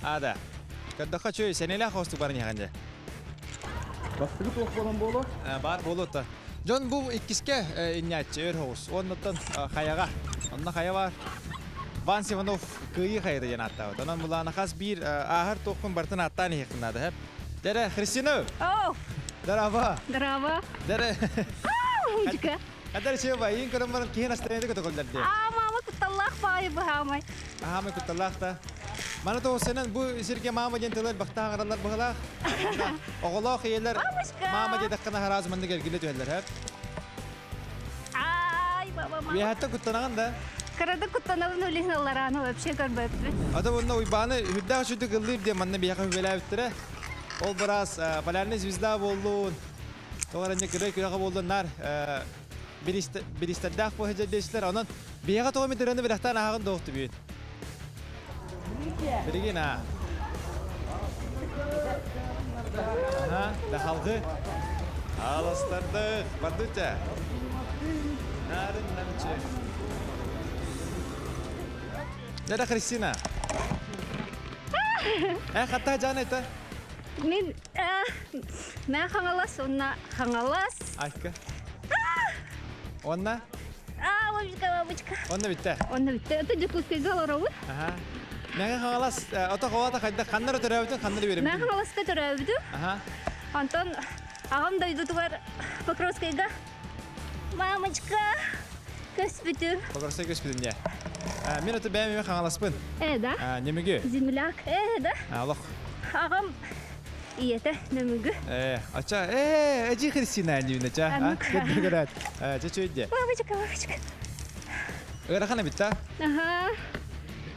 Ада. Көрдөххө чөй, сэнэлээх оҕустук баран иһэҕин дьэ. Бастакы туох буолан буолуо? Баар буолуо та. Дьон бу иккискэ инньээччи өр оҕус. Уоннаттан хайаҕа. Онно хайа бар. Ван Сиванов кыайыы хайата диэн ааттаабыт. Онон булаана хас биир ааһар туохпун бартын ааттаан иһиэххин наада. Хэп. Дэрэ, Христина! Оу! Здорово! Здорово! Дэрэ! Мужика! Адар сева, иин көрөн баран киһи настроениета көтөкөллөр дии. Аа, мама кутталлаах баайы быһаамай. Аамай кутталлаах да. Маны тоҕусынан бу сиргэ мама диэн тылы элбэхтэ аҥараллар быһылаах. Оҕолоох ийэлэр мама диэтэххинэ хараас маннык эргиллэ түһэллэр һэп. Ай, баба, мама. Үөһэттэн куттанаҕын да? Кырада куттанабын үлүһүн алларааны вообще көрбөппүн. Ата онно Уйбааны үрдээх үчүгдүк ыллыыр диэн манна биһиэхэ үбэлээбиттэрэ. Ол быраас полярный звезда буоллун, тоҕо эрэ кырай күрэҕэ буоллун наар биристэрдээх буоһа дьэрдээчилэр. Онон биһиэхэ тоҕо эмит ырыаны бэлэхтээн ааҕын да охтубүт. Билигин аа. Ага, да халгы. Аластарды бардыча. Нарын намчы. Дада Христина. Э, хатта жан это? Мен мен Хаҥалас, онна Хаҥалас. Айка. Онна? А, бабочка, бабочка. Онна битте. Онна битте. Это Дьокуускайга олоробут. Аха. Мэҥэ Хаҥалас ото хоҕото хайдах ханнары төрөөбүтүн ханнары үөрэммитин? Мэҥэ Хаҥаласка төрөөбүтүм. Аха. Онтон аҕам дойдутугар Покровскайга мамочка көспүтүм. Покровскай көспүтүн дьэ. Мин ото бэйэм эмиэ Хаҥаласпын. Э, да? Нөмүгү. Земляк. Э, да? Олох. Аҕам ийэтэ Нөмүгү. Э, ача, э, эдьи Христина диибин ача. Көрдөрөт. Чэ чөйдө. Бабочка, бабочка. Ыарахан эбит та? Аха.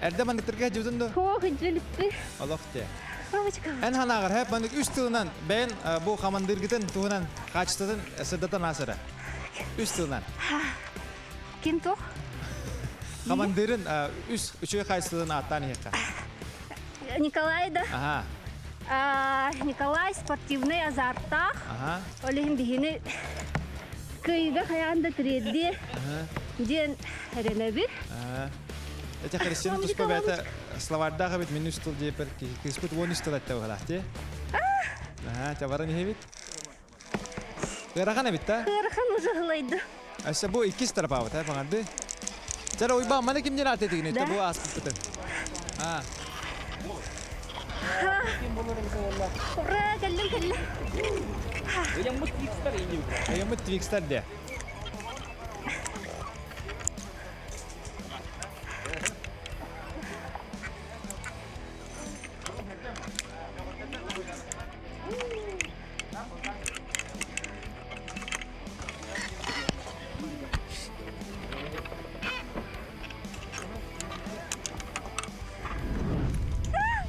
Эрдэ манныктарга дьудун ду? Хоо, хыдьылыппы. Олох те. Бабочка. Эн ханааҕар хэп маннык үс тылынан бэйэн бу хамандыыргытын туһунан хаачыстатын сырдатан аасара. Үс тылынан. Ким туох? Командирын үс үчүгэй хайсылын ааттаан иһиэххэ. Николай да. Ага. Николай спортивный азарттаах. Ага. Ол иһин биһини кыйыга хайаан да тириэрдиэ диэн эрэнэбит. Эти Христина туспа бэйэтэ словардаах эбит мин үс тыл диэпэр кыыспыт уон үс тыл этте быһалаах дии. Аха, чабаран иһэбит. Ыарахан эбит да? Ыарахан уже ылайды. Өссө бу иккис тарапаабыт, э, паҥарды. Чара уйбаан, маны кимден аат этигин это бу ааспыппытын. А. Ура, кэллим, кэллим. Ыйаммыт твикстар инни. Ыйаммыт твикстар де.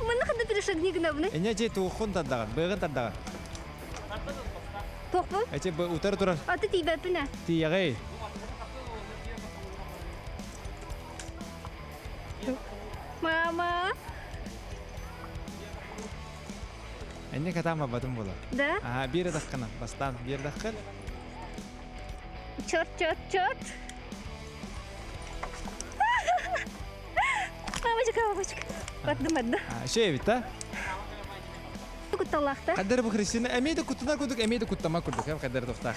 Манна ханна перешагни гынабыный? Эне же туоххун тардаҕын, быаҕын тардаҕын. Туохпун? Эти утары турар. Аты тиийбэппин ээ. Тиийэҕэй. Мама. Энне катаан барбатым буолар. Да? Аха, биир атаххынан, бастаан биир атаххын. Черт, черт, черт. Мамочка, мамочка. Бардым, бардым. Шей эбит, да? Кутталаахта. Хаддар бу Христина эмиэ да куттанар курдук, эмиэ да куттама курдук, хаддар тохтаах.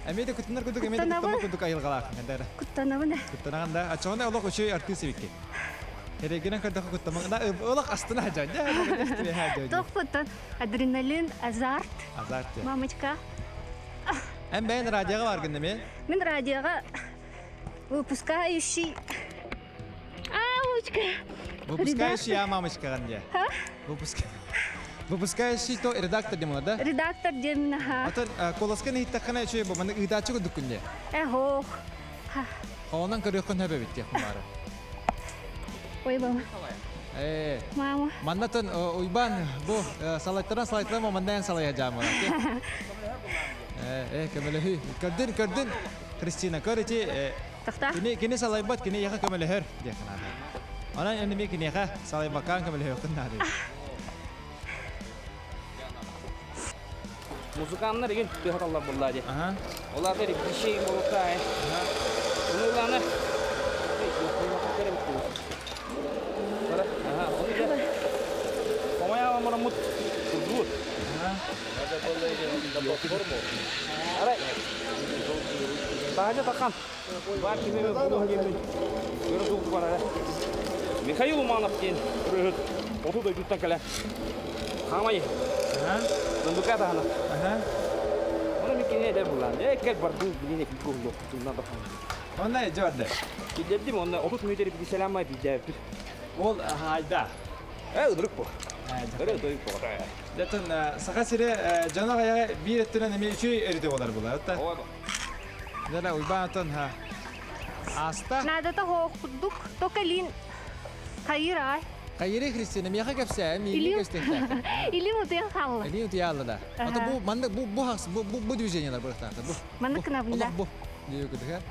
Эмиэ да куттанар курдук, эмиэ да куттама курдук айылҕалаах хаддар. Куттанабын. Куттанаган да, ачоҕуна олох үчүгэй артыыс эбикки. Эрэгинэн көрдөхө куттамаҥ, олох астына сылдьан, дьэ, Тохпуттан адреналин, азарт. Азарт. Мамочка. Эн бэйэн радиоға баргын неме? Мин радиоға выпускающий. Мамочка. Выпускающий я мамочка ган Выпуск... Выпускающий то редактор демо, да? Редактор демна, ха. Атын колоска иһиттэххинэ үчүгэй бу маннык ыытааччы курдуккун дии. Эхох. Хоонон көрүөххүн сөп эбит диэх баара. Ой, мама. Э. Мама. Маннатын Уйбан бу салайтаран салайтаран маннаан салайа жаамара. Э, э, көмөлөһүй. Көрдүн, көрдүн. Кристина, көр ити кини кини салайбат, кини яха көмөлөһөр диэх наада. Онон энеми киниэхэ салайбаккаан көмөлөһүөххүн наада. Музыканнар игин тыһаталлар булла ди. Олар репетиция болука. Оны уланы. Ага, оны да. Помая амарамут курдур. Арай. Таһажа тахан. Бар кимеме булух кемин. Көрө дук бар. Михаил Уманов диэн ырыһыт оту дойдуттан кэлэ. Хаамай. Дундука таһана. Оны мен кине эдэр булан. Э кел барду билине куллу тунна бахан. Онна жорды. Килдердим онна 30 мүйтер бити саламай бидәппит. Ол хайда. Э ыдырык бу. Өрө дойук бу. Дэтэн Саха сире дьоно хайаҕа биир өттүнэн эмиэ үчүгэй өрүтэ буолар буолар. Дара Уйбаан ха аста. Надо того курдук, только лин хайыр ай. Хайыры Христина миэхэ кэпсээ, миигин көстүөхтээх. Илим утуйан хаалла. Илим утуйаалла да. Ата бу маннык бу бу хакс бу бу бу движениялар бырахтаахта бу. Маннык кынабын да. Олох бу. Диye күдүхэ.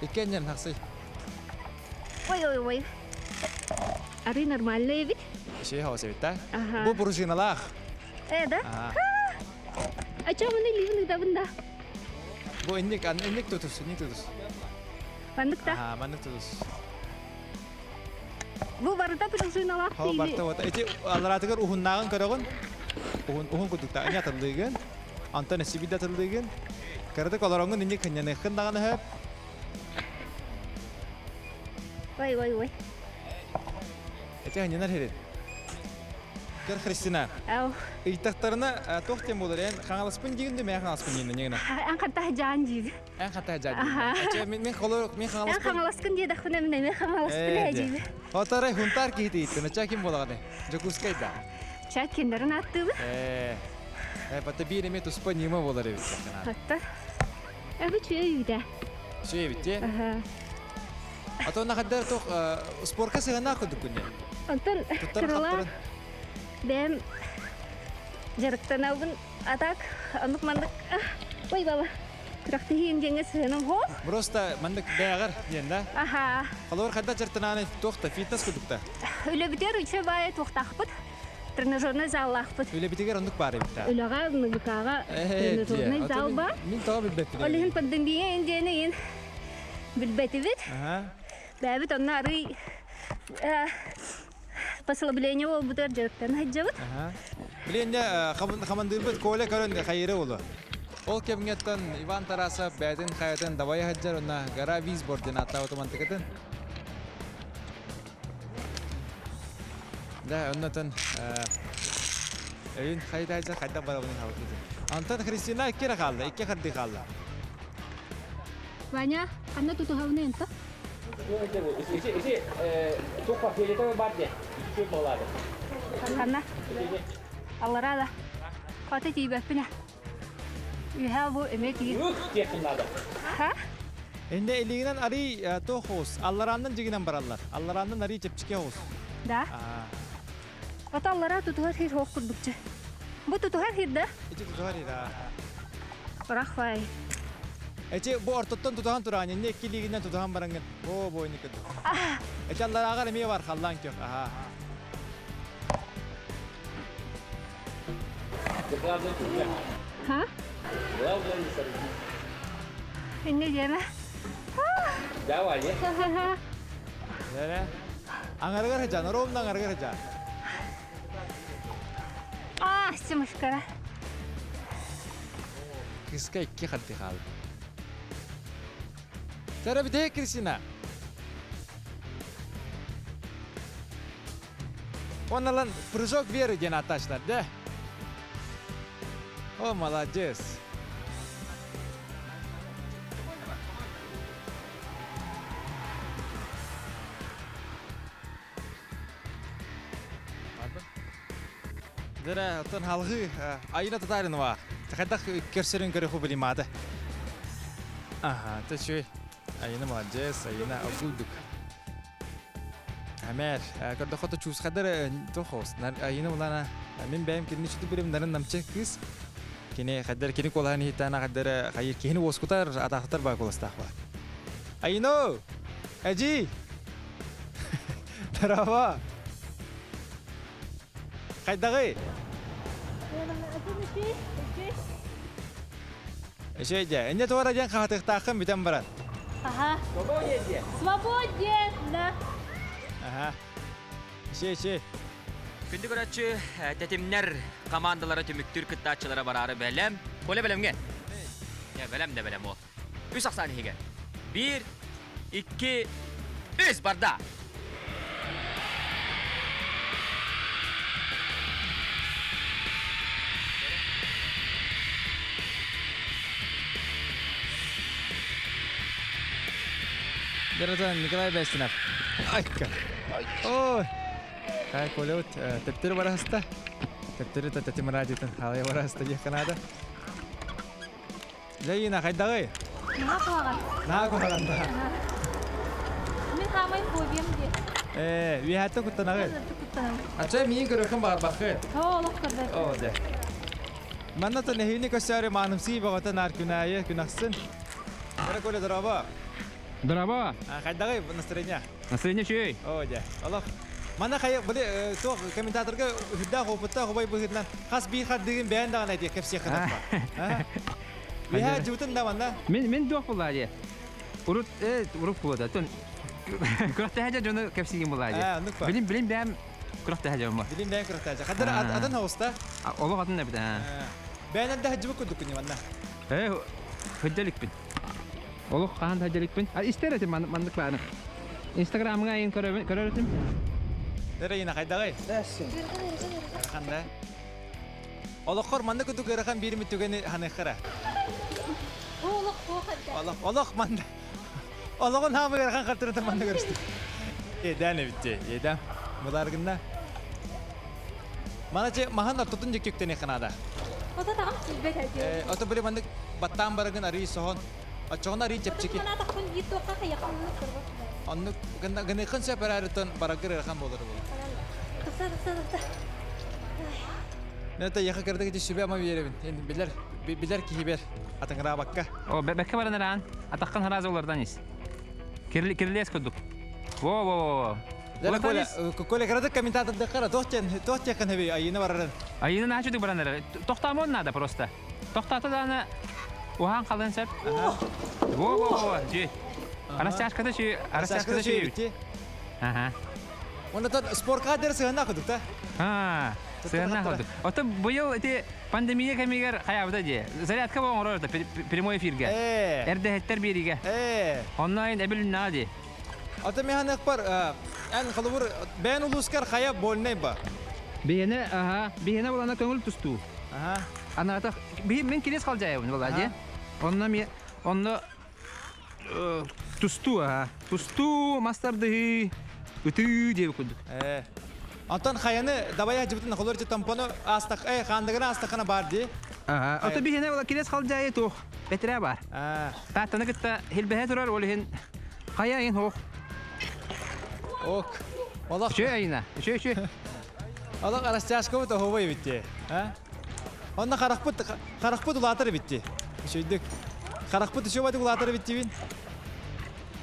Иккеннен хаксый. Ой ой ой. Ары нормально эбит. Шей хаос эбит да? Бу пружиналаах. Э да? А чё маны ливын ыдабын да? Бу инник инник тутус, инник тутус. Маннык та? Аха, маннык тутус. Бу барыта пружиналаах Хо барта вот эти аларатыгар уһуннааҕын көрөҕүн. Уһун уһун курдукта ини атыллыыгын. Антон эсибид атыллыыгын. Кыратык олороҥҥун инник хынньаныаххын даҕаны сөп. Ой ой ой. Эти хынньанар хирин. Көр Христина. Ау. Ыйтахтарына туох диэн буолар эн хаҥаласпын диигин да мэ хаҥаласпын диин ньыгына. Эн ханта жаан дииби. Эн ханта жаан дииби. Мен мен холор мен хаҥаласпын. Эн хаҥаласкын диэдэхпинэ мин эмиэ хаҥаласпын дииби. Отарай хунтаар киһи тииттин. Ча ким буолаҕын? Дьокуускай да. Ча киндерин аттыыбын. Э. Э, бата биир эмиэ туспа ньыма буолар эбит. Хатта. Эбу чүө үйдэ. Чүө эбит те. А то нахаддар туох спорка сыһыаннаах курдуккун дии. Онтон кыралаах бэйэм дьарыктанабын, а так оннук маннык ой баба. Күрэхтэһиин диэҥҥэ сыһыаным суох. Просто маннык бэйэҕэр диэн да? Аха. Холобур хайдах дьарыктанааны туох да фитнес курдук да? Үлэбитигэр үчүгэй баайы туохтаахпыт. Тренажерный заллаахпыт. Үлэбитигэр оннук баар эбит да? Үлэҕэ НГК-ҕа тренажерный зал бар. Мин тоҕо билбэппин. Ол иһин пандемия индиэни иһин билбэтибит. Бэйэбит онно арый послабление буолбутугар дьарыктана сылдьабыт. Билиэннэ хамандыырбыт Коля көрөн хайыра болу. Ол кэмҥэттэн Иван Тарасов бэйэтин хайатын дабайа сылдьар уонна гора Визбор диэн ааттаабыт мантыкытын. Да, оннотон өйүн хайдайдьа хайдах барабын хабытыты. Антон Христина икки эрэ хаалла, икки хардыы хаалла. Ваня, ханна тутуһабын энто? Ити туох фиолетовый бар диэн. Үчүгэй буолаады. Ханна? Аллараа да. Хата тиийбэппин. Үһээ бу эмиэ тиий. Ух, диэххин наада. Ха? Инде илигинэн арый туох оҕус, алларааннан дьигинэн бараллар. Алларааннан арый чэпчэки оҕус. Да. Ото аллараа тутуһар хир хоох курдукча. Бу тутуһар хир да? Ити тутуһар хир, аа. Рахвай. Эти бу ортоттон тутуһан тураан, инне икки илиигинэн тутуһан бараҥҥын. О, бойник курдук. Эти алларааҕар эмиэ бар, халлаан көх. Аха. Ха? Инне диэмэ. Давай. Нere? Аңарыгар хажан, ровно аңарыгар хажан. А, симушкара. Кыска икки хадды хаалды. Сара бите Кристина. Оннан прыжок веры диэн ааттаачылар да. О, молодец. Дэрэ, оттон халгыы Айына Татаринова. Хайдах көрсөрүн көрөхү билимаады. Ага, это чүй. Айына молодец, Айына огуйдук. Амер, көрдөхө чуусхадар тохос. Айына улана мин бэйэм кинини сүтү билим нарын намчы кыз. Кини хаддар кини колаһын иһиттаана хаддар хайыр киһини уоскутар атаахтар баа куластаах бар. Айно! Эжи! Тарава! Хайдагы? Эшей дьэ, инне туора диэн хаһатыахтааххын бүтэн баран. Ага. Свободен, да. Ага. Эшей, эшей. Күндү көрөөччү, тэтимнэр командалара түмүктүүр кыттааччылара бараары бэлэм. Коля бэлэмҥэ? Я бэлэм да бэлэм ол. Үс ахсаан иһигэр. Биир, икки, үс барда! Дөрөтөн Николай Бестинов. Айка. Ой. Кай Колеут тептери бараста. Тептери татим радиотын халай бараста диэх канада. Дьэ, хайдаҕый? Наһаа куһаҕан. Наһаа куһаҕан да. Мин хаамай фобиям диye. Ээ, үөһэттэн куттанаҕын? Куттанабын. Ача миин көрөххүн баҕарбаххын. Оо, олох көрбөт. Оо, дэ. Манна та нэһиини көссөөрү маанымсыы бөҕөтө наар күн аайы күн ахсын. Кара Коля, здорово. Здорово. Хайдаҕый настроение? Настроение үчүгэй. Оо, дьэ. Олох. Манна хайа, били, туох комментаторга үрдээх опыттаах убай быһыытынан хас биир хардыгын бэйэн даҕаны этиэх кэпсиэххэ таппа. Үһэ дьыбытын да манна. Мин мин туох булаа дии. Урут урут куода. Тон күрэхтэһэ дьону кэпсиигин булаа дии. Билим билим бэйэм күрэхтэһэ дьоммор. Билим бэйэм күрэхтэһэ. Хаддар атын хоста. Олох атын эбит. Бэйэн да хадьыбыт курдуккун манна. Э хыдьаликпин. Олох хаһан да хыдьаликпин. Истэр этим маннык бааны. Инстаграмҥа айын көрөр этим. Дэрэ хайдаҕый? Ханда. Олоххор маннык курдук ыарахан биир түгэни ханыаххара. Олох хуохадда. Олох олох манна. Олоҕун хаамы ыарахан хартырыта манна көрүстүк. Эдэн эбитте, эдэн. Мыларгынна. Мана че махан ортотун дьүккүктени ханада. Ото тағам тиийбэт этэ. Ото били маннык баттаан барагын арый соһон. Оччоҕуна арый чэпчэки. Санаатахпын биир туохха хайахан оннук көрбөт. Оннук гыныхын сөп эрээритон барагыр ыарахан буолар буолар. Тахса тахса тахса. Мен это яха кырдык ити сүбэ ама биэрэбин. Эн билэр билэр киһи бер атыҥыраабакка. О, бэккэ баран араан. Атаххын харааза олордан ис. Кирлес курдук. Во во во. Дьэ Коля, Коля кыратык комментатордаххара туох диэн туох диэххин хэби айыына барарын. Айыына наһаа баран эрэр. Тохтоомон надо просто. Тохтоото даҕаны уһаан халыан сөп. Во во во, дьү. Растяжката чүй, растяжката чүй. Ага. Онно спортка дер сыһына кудук та. А, сыһына кудук. Ото быйыл ити пандемия кэмигэр хайабыта дии. Зарядка оҥорор да прямой эфирге. Эрдэһэттэр биэригэ. Онно айн эбилиннэҕэ дии. Ото механикпар эн холобур бэйэн улуускар хайа больнай ба? Биһиэнэ, аха, биһиэнэ булана көҥүл тустуу. Аха. Анаатах, биһи мин кирис халдьаайабын була дии. Онно ми онно тустуу аха. Тустуу, мастардыһыы, ытыы диэбит курдук. Э. Онтон хайаны дабайа дьыбытын холор тампону астах, э, хаандыгына астахына бар дии. Аха. Ото биһиэнэ була кирис халдьаайы туох. Бэтэрээ бар. Тааттаны кытта хилбэһэ турар, ол иһин хайа иһин хоох. Ок. Олох. Үчү айына. Үчү үчү. Олох растяжкабыт оһуобай эбит А? Онно харахпыт харахпыт улаатар эбит дии. Үчүйдүк. Харахпыт үчүгэй улаатар эбит диибин.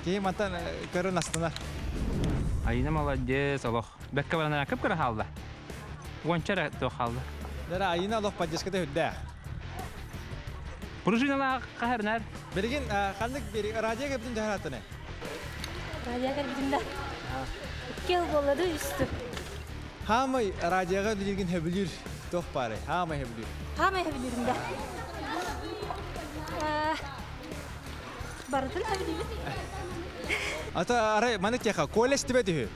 Киһи мантан көрөн астынар. Айына молодец, олох. Бэккэ баран кып-кыра хаалла. Уонча эрэ туох хаалла. Дара Айына олох поддержката үрдээх. Пружиналаах хаһарнар. Билигин ханнык радио кэбитин төһө Радио кэлбитим да. Кел буоллады үстү. Хаамай радиоға билигин хөбүлүүр туох баарай? Хаамай хөбүлүүр. Хаамай хөбүлүүрүм да. Барытын хөбүлүүбүт. Ата арай маны теха колледж тебе түһү.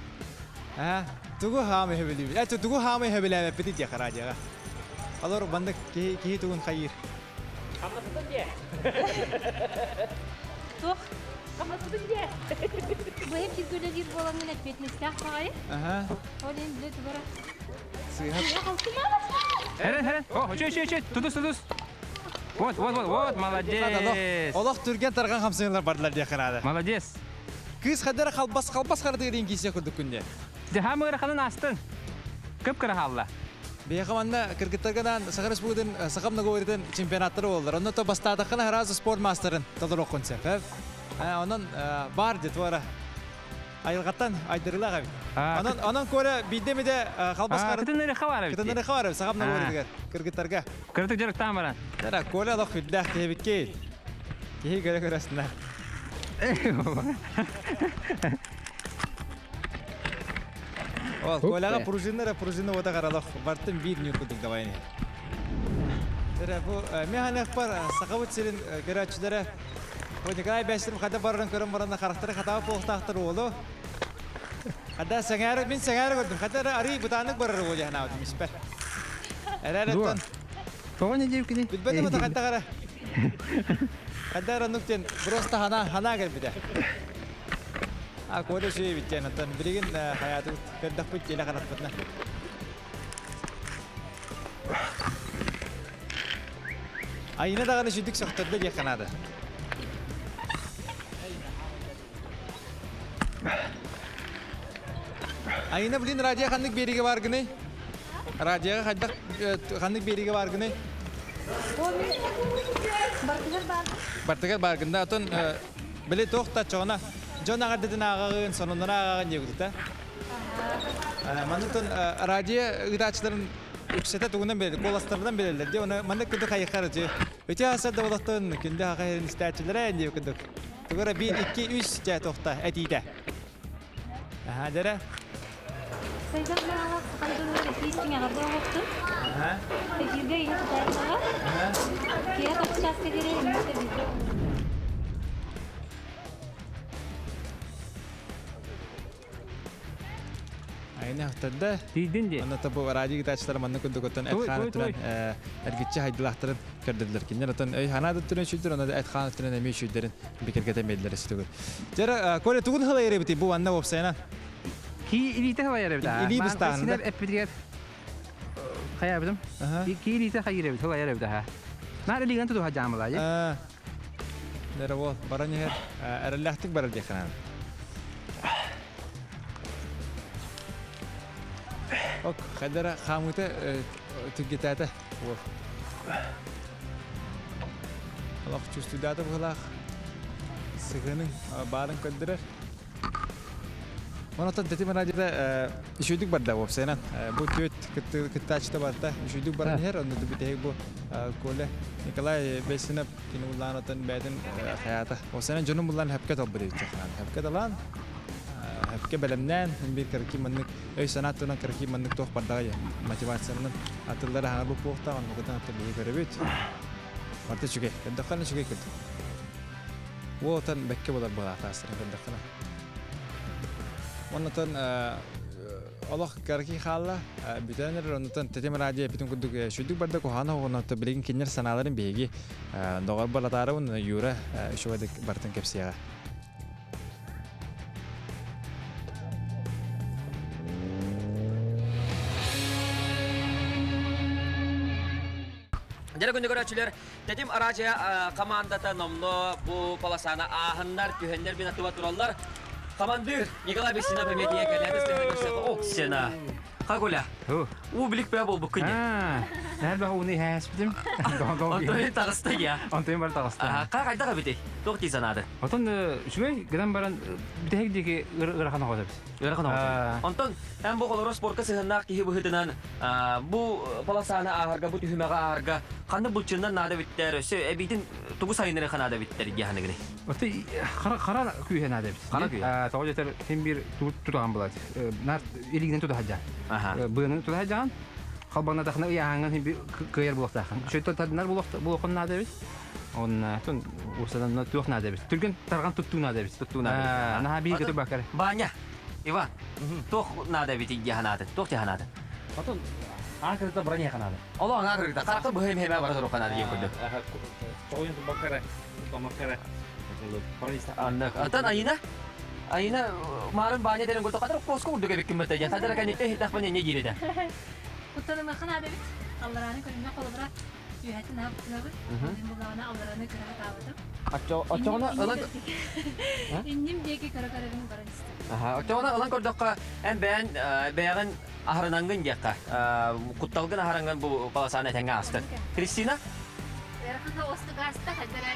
Аа, тугу хаамай хөбүлүүбүт. Э, тугу хаамай хөбүлээбэппит диэхэ радиоға. Алор бандык киһи киһи тугун хайыр. Хамнасытын дие. Туох? Хамнасытын дие. Быйым киргөлөлүүр буоламмын эппиэтинэстээх баҕайы. Аха. Ол иһин билэ тубара. Сыыһа. Эрен, эрен. О, үчү, үчү, үчү. Тутус, тутус. Вот, вот, вот, вот, молодец. Олох түрген тарган хамсыылар бардылар диэххэ наада. Молодец. Кыыс хадара халбас халбас харатыгар диэн киисэ курдук күнде. Дьаһаам ыараханын астын. Кып-кыра хаалла. Биһиэхэ манна кыргыттарга Саха Республикатын Саха многоворитын чемпионаттары буоллар. Онно то бастаатаххына сразу спорт маастарын толоруоххун сөп. Онон бар дии туора. Айылҕаттан айдырылаах эбит. Онон онон Коля биирдэ эмитэ халбас харын Кытыннарыха бар эбит. Кытыннарыха бар эбит Саха многоворитыгар кыргыттарга. Кырытык дьарыктаан баран. Дара Коля олох үрдээх киһи Киһи көрө көрөсүнэ. Ол Коляга пружина пружина ота каралах бартын биир ньур курдук давайны. Дара бу механекпар сахабыт сирин көрөөччүлэрэ бу Николай Бэстеров хада барарын көрөн баран харахтары хатаба буолуохтаахтар уолу. Хада сэҥээрэ мин сэҥээрэ көрдүм. Хада арый бытааннык барар уол яхнаабытым испэр. Эрэр Тоҕо не диэбиккиний? Билбэтим ата хайдах эрэ. Хайдах эрэ оннук диэн просто хана ханаа кэлбитэ. А Коля үчүгэй диэн оттон билигин хайаатыбыт көрдөхпүт диэлэ харахпытына. Айына даҕаны сүдүк сөхтөрдө диэххэ наада. Айына, блин, радио ханнык биэригэ бааргыный? Радиоға хайдах ханнык биэригэ бааргыный? Бартыгар бар. Бартыгар бааргында, отон били туох та чоҕуна дьон аҕардытын ааҕаҕын, сонуннары ааҕаҕын диэбит Маннытын радио ыытааччыларын үксэтэ тугунан билэллэр, куоластарынан билэллэр дии. Оны маннык курдук хайыххар дии. Үтүө аса да олохтон күндү хаха иһин истээччилэрэ диэбит курдук. Тугара биир, икки, үс дьэ тохта этиитэ. Аха, дэрэ. Сайдар маалах сахан дьонугар итии сиҥэҕэрдэ оҥоттун. Эфиргэ ийэ тутаайдаҕа. Киэһэ тоҕус чааска диэри мүнүүтэ биирдэ. Айна ахтарда. Тиийдин дии. Онно бу радио гитачтар манна курдук оттон эт хаан өттүнэн эргиччи хайдылаахтарын көрдөрдүлэр. Кинилэр оттон өй ханаа өттүнэн үчүйдэр, онно эт хаан өттүнэн эмиэ үчүйдэрин бикэргэтэн биэрдилэр өстүгүр. Дьэ, Коля тугун хылайар эбитий бу манна уопсайынан? Ки илиитэ хылайар эбит. Илии быстааһында. Синер эппитигэр хайаабытым. Ки илиитэ хайыр эбит, хылайар эбит аха. Наар илиигэн тутуха жаамылаа. Дэрэ бол, баран иһэр, эрэллээхтик барар диэххэ наада. Ок, хайдара хаамыыта түргэтээтэ уол. Олох чувствуйдаата быһылаах сыһыанын баарын көрдөрөр. Онотон тэтим радиота үчүгдүк барда уопсайынан. Бу түөт кыттааччыта барта үчүгдүк баран иһэр. Онно бүтэһик бу Коля Николай Бесинов кини буллаан отон бэйэтин хаята. Уопсайынан дьонун буллаан хөпкө талбыт эбит. Хөпкө талаан, хөпкө бэлэмнээн, бир кыракий маннык өй-санаа туһунан кыракый маннык туох бардаҕай мотивациянан атыллары аһаҥар буолуохтаах оннукутун аты биһи көрөбүт. Барыта үчүгэй. Көрдөххө үчүгэй курдук. Уотан бэккэ буолар буолаатаастарын көрдөххүнэ. Оннотон олох кыракый хаалла бүтэн эрэр оннотон тэтим радио эпитин курдук сүрдүк барда куһаана оҕонотто билигин кинилэр санааларын биһиги доҕор балатаарабын Юра үчүгэйдик барытын кэпсиэҕэ. Дьэ күндү көрөөччүлэр, Тэтим араадьыйа командата номно бу полосаны ааһыннар, түһэннэр бин аттыба тураллар. Командир Николай Бесинов эмиэ тиийэн кэллэ. Оксена. Хагуля. Уу билик бää болбуккун дии. Нэр ууну иһээспитим. Онтон таҕыста я. Онтон бар таҕыста. Ха хайдах эбитий? Туох дии санаады? Отон үчүгэй гынан баран бүтэһик диэки ыарахан оҕо эбит. Ыарахан оҕо. Онтон эн бу олоро спортка сыһыннаах киһи быһыытынан бу полосаны ааһарга, бу түһүмэҕи ааһарга ханна булчуннан наада биттэр, өссө эбиитин тугу сайыннарыха наада биттэр диэханыгыный? Оты хара хара күүһэ наада эбит. Хара күүһэ. Тоҕо дьэтэр син биир тутахан булат. Нар илигинэн тутаһадьаан. Быаны тутаһадьаан. Халбанатахына ыйааһаҥҥын син биир кыайар буолуохтааххын. Үчүгэй тардынар буолуоххун наада эбит. Онна тун уусадан туох наада эбит. Түргэн тарҕан туттуу наада эбит. Туттуу наада эбит. Наһаа биир көтөр бакар. Баня, Иван, туох наада эбит дьаһанаатын? Туох дьаһанаатын? Отон аан кырыта броня ханаада. Оло аҥаа кырыта. Харахта быһа имһэмэ бара турук ханаада диэн курдук. Тоҕуйун тубаккара, томаккара. Аннык. Атын Айына? Айына маарын бааньа дэрин курдук хатар коско курдук эбиккин бытта диэн. Хатар кэнниттэн иһиттэхпинэ инньэ диир этэ. Куттанымахха наада эбит. Алларааны көрүҥҥэ холобура үөһэттэн аһа куттанабын. Мин буллаҕына аллараны көрө сатаабытым. Оччоҕуна ылан Инним диэки көрө көрөбүн баран истим. Оччоҕуна ылан көрдөххө эн бэйэн бэйэҕин аһарынангын диэххэ. Кутталгын аһарангын бу полосаны этэҥҥэ аастын. Кристина? Ыарахан соҕустук ааста, хайда эрэ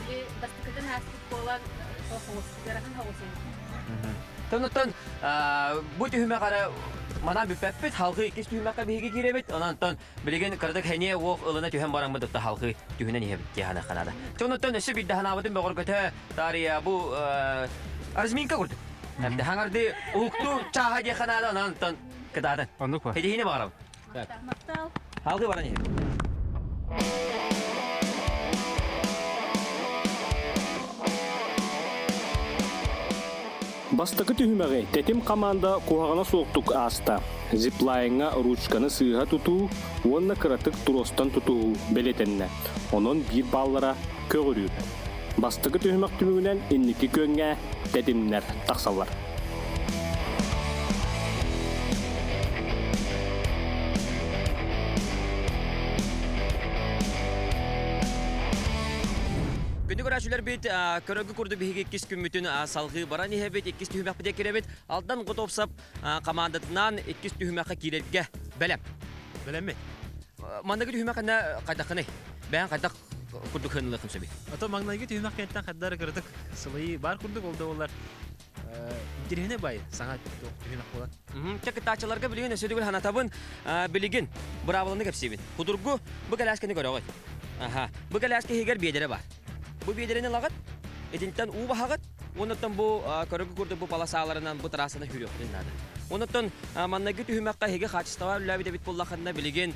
били бастакытын ааспыт буолан ыарахан соҕус эбит. Онтон бу түһүмэх эрэ манан бүппэппит, халгыы иккис түһүмэххэ биһиги киирэбит. Онон билигин кыратык хэниэ уох ылына түһэн бараммыт ытта халгыы түһүнэн иһэбит диэханахха наада. Онтон өссө биирдэ ханаабытын бөҕөргөтө таарыйа бу разминка курдук. Хаҥарды уһуктуу чааһа диэххэ наада, онон кытаатын. Оннук ба. Хедиһини баҕарабын. Махтал. Халгыы баран иһэбит. Бастакы түһүмэҕи тэтим хамаанда куһаҕана суохтук ааста. Зиплайҥҥа ручканы сыыһа тутуу уонна кыратык тростан тутуһуу бэлиэтэннэ. Онон биир бааллара көҕүрүүр. Бастакы түһүмэх түмүгүнэн инники күөҥҥэ тэтимнэр тахсаллар. Күндү көрөөччүлэрбит, көрөгү курдук биһиги иккис күммүтүн салҕыы баран иһэбит, иккис түһүмэхпитигэр киирэбит. Алдан Готовсов командатынаан иккис түһүмэххэ киирэргэ бэлэм. Бэлэммит. Манныгы түһүмэх хайдаххыный? Бэйэҥ хайдах курдук хынылыахын сөбүй? Ото маҥнайгы түһүмэх кэнниттэн хайдары кыратык сылайыы баар курдук ол да буоллар интириэһинэй бай саҥа түһүмэх буолан. Чэ кыттааччыларга билигин өссө төгүл санатабын билигин быраабыланы кэпсиибин. Кудургу бу кэлээскэни көрөҕүт. Аха. Бу кэлээскэ иһигэр биэдэрэ бар. Бу биэдэрэни ылаҕыт, итинтэн уу баһаҕыт, Оннуттан бу көрөгү курдук бу полосаларынан бу трассаны хүрүөхтүн наада. Оннуттан маннайгы түһүмэххэ эһиги хаачыстыба үллээбит эбит буоллаххына билигин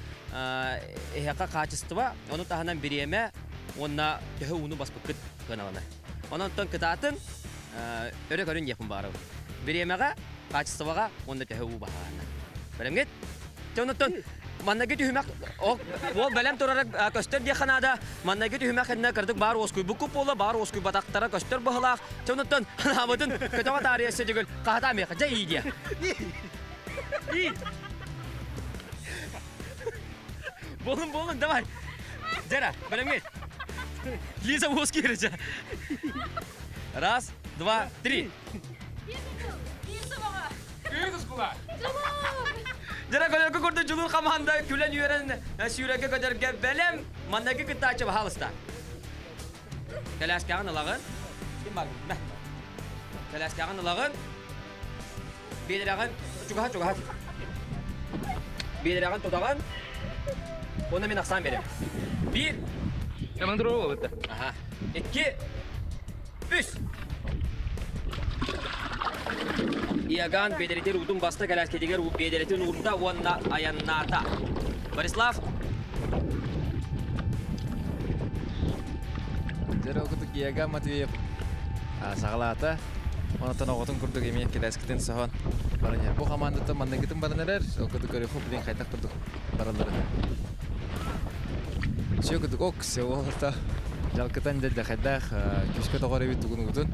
эһиэхэ хаачыстыба, ону таһынан бириэмэ уонна төһө ууну баспыккыт кыаналанар. Онон кытаатын өрө көрүн диэхпин баарабын. Бириэмэҕэ, хаачыстыбаҕа уонна төһө уу баһаана. Бэлэмҥит? Дьэ оннуттан маннайгы түһүмэх ол бэлэм турара көстөр диэххэ наада. Маннайгы түһүмэх иннэ кырдык баар уоскуйбуккут буола, баар уоскуйбатахтара көстөр быһылаах. Дьэ оннуттан ханаабытын көтөҕө таарыйа өссө дьүгүл хаһатаа миэхэ дьэ ии диэ. Ии. Болун болун давай. Дьэ бэлэмҥит. Лиза уоскуйар дьэ. Раз, два, три. Дьара көлөргө курдук дьулуур хамаанда күлэн үөрэн сүүрэргэ көтөргө бэлэм. Маннайгы кыттааччы баһаалыста. Кэлээскэҕин ылаҕын. Ким бар? Мэ. Кэлээскэҕин ылаҕын. Биэдэрэҕин чугаһа чугаһа. Биэдэрэҕин тутаҕын. Уонна мин ахсаан биэрэм. Биир. Командировка буолбута. Аха. Икки. Үс. Иоганн биэдэритин уутун баста кэлээскэтигэр биэдэритин уурда уонна айаннаата. Борислав. Дьэ, ол курдук Иоганн Матвеев саҕалаата. Онтон оҕотун курдук эмиэ кэлээскитин соһон баран иһэр. Бу хамаандаттан манныгытын баран эрэр. Ол курдук көрүөххү билин хайдах курдук баралларын. Все курдук ок, все уолата дьалкытан дьэ хайдах күүскэ тоҕор эбит тугун угутун.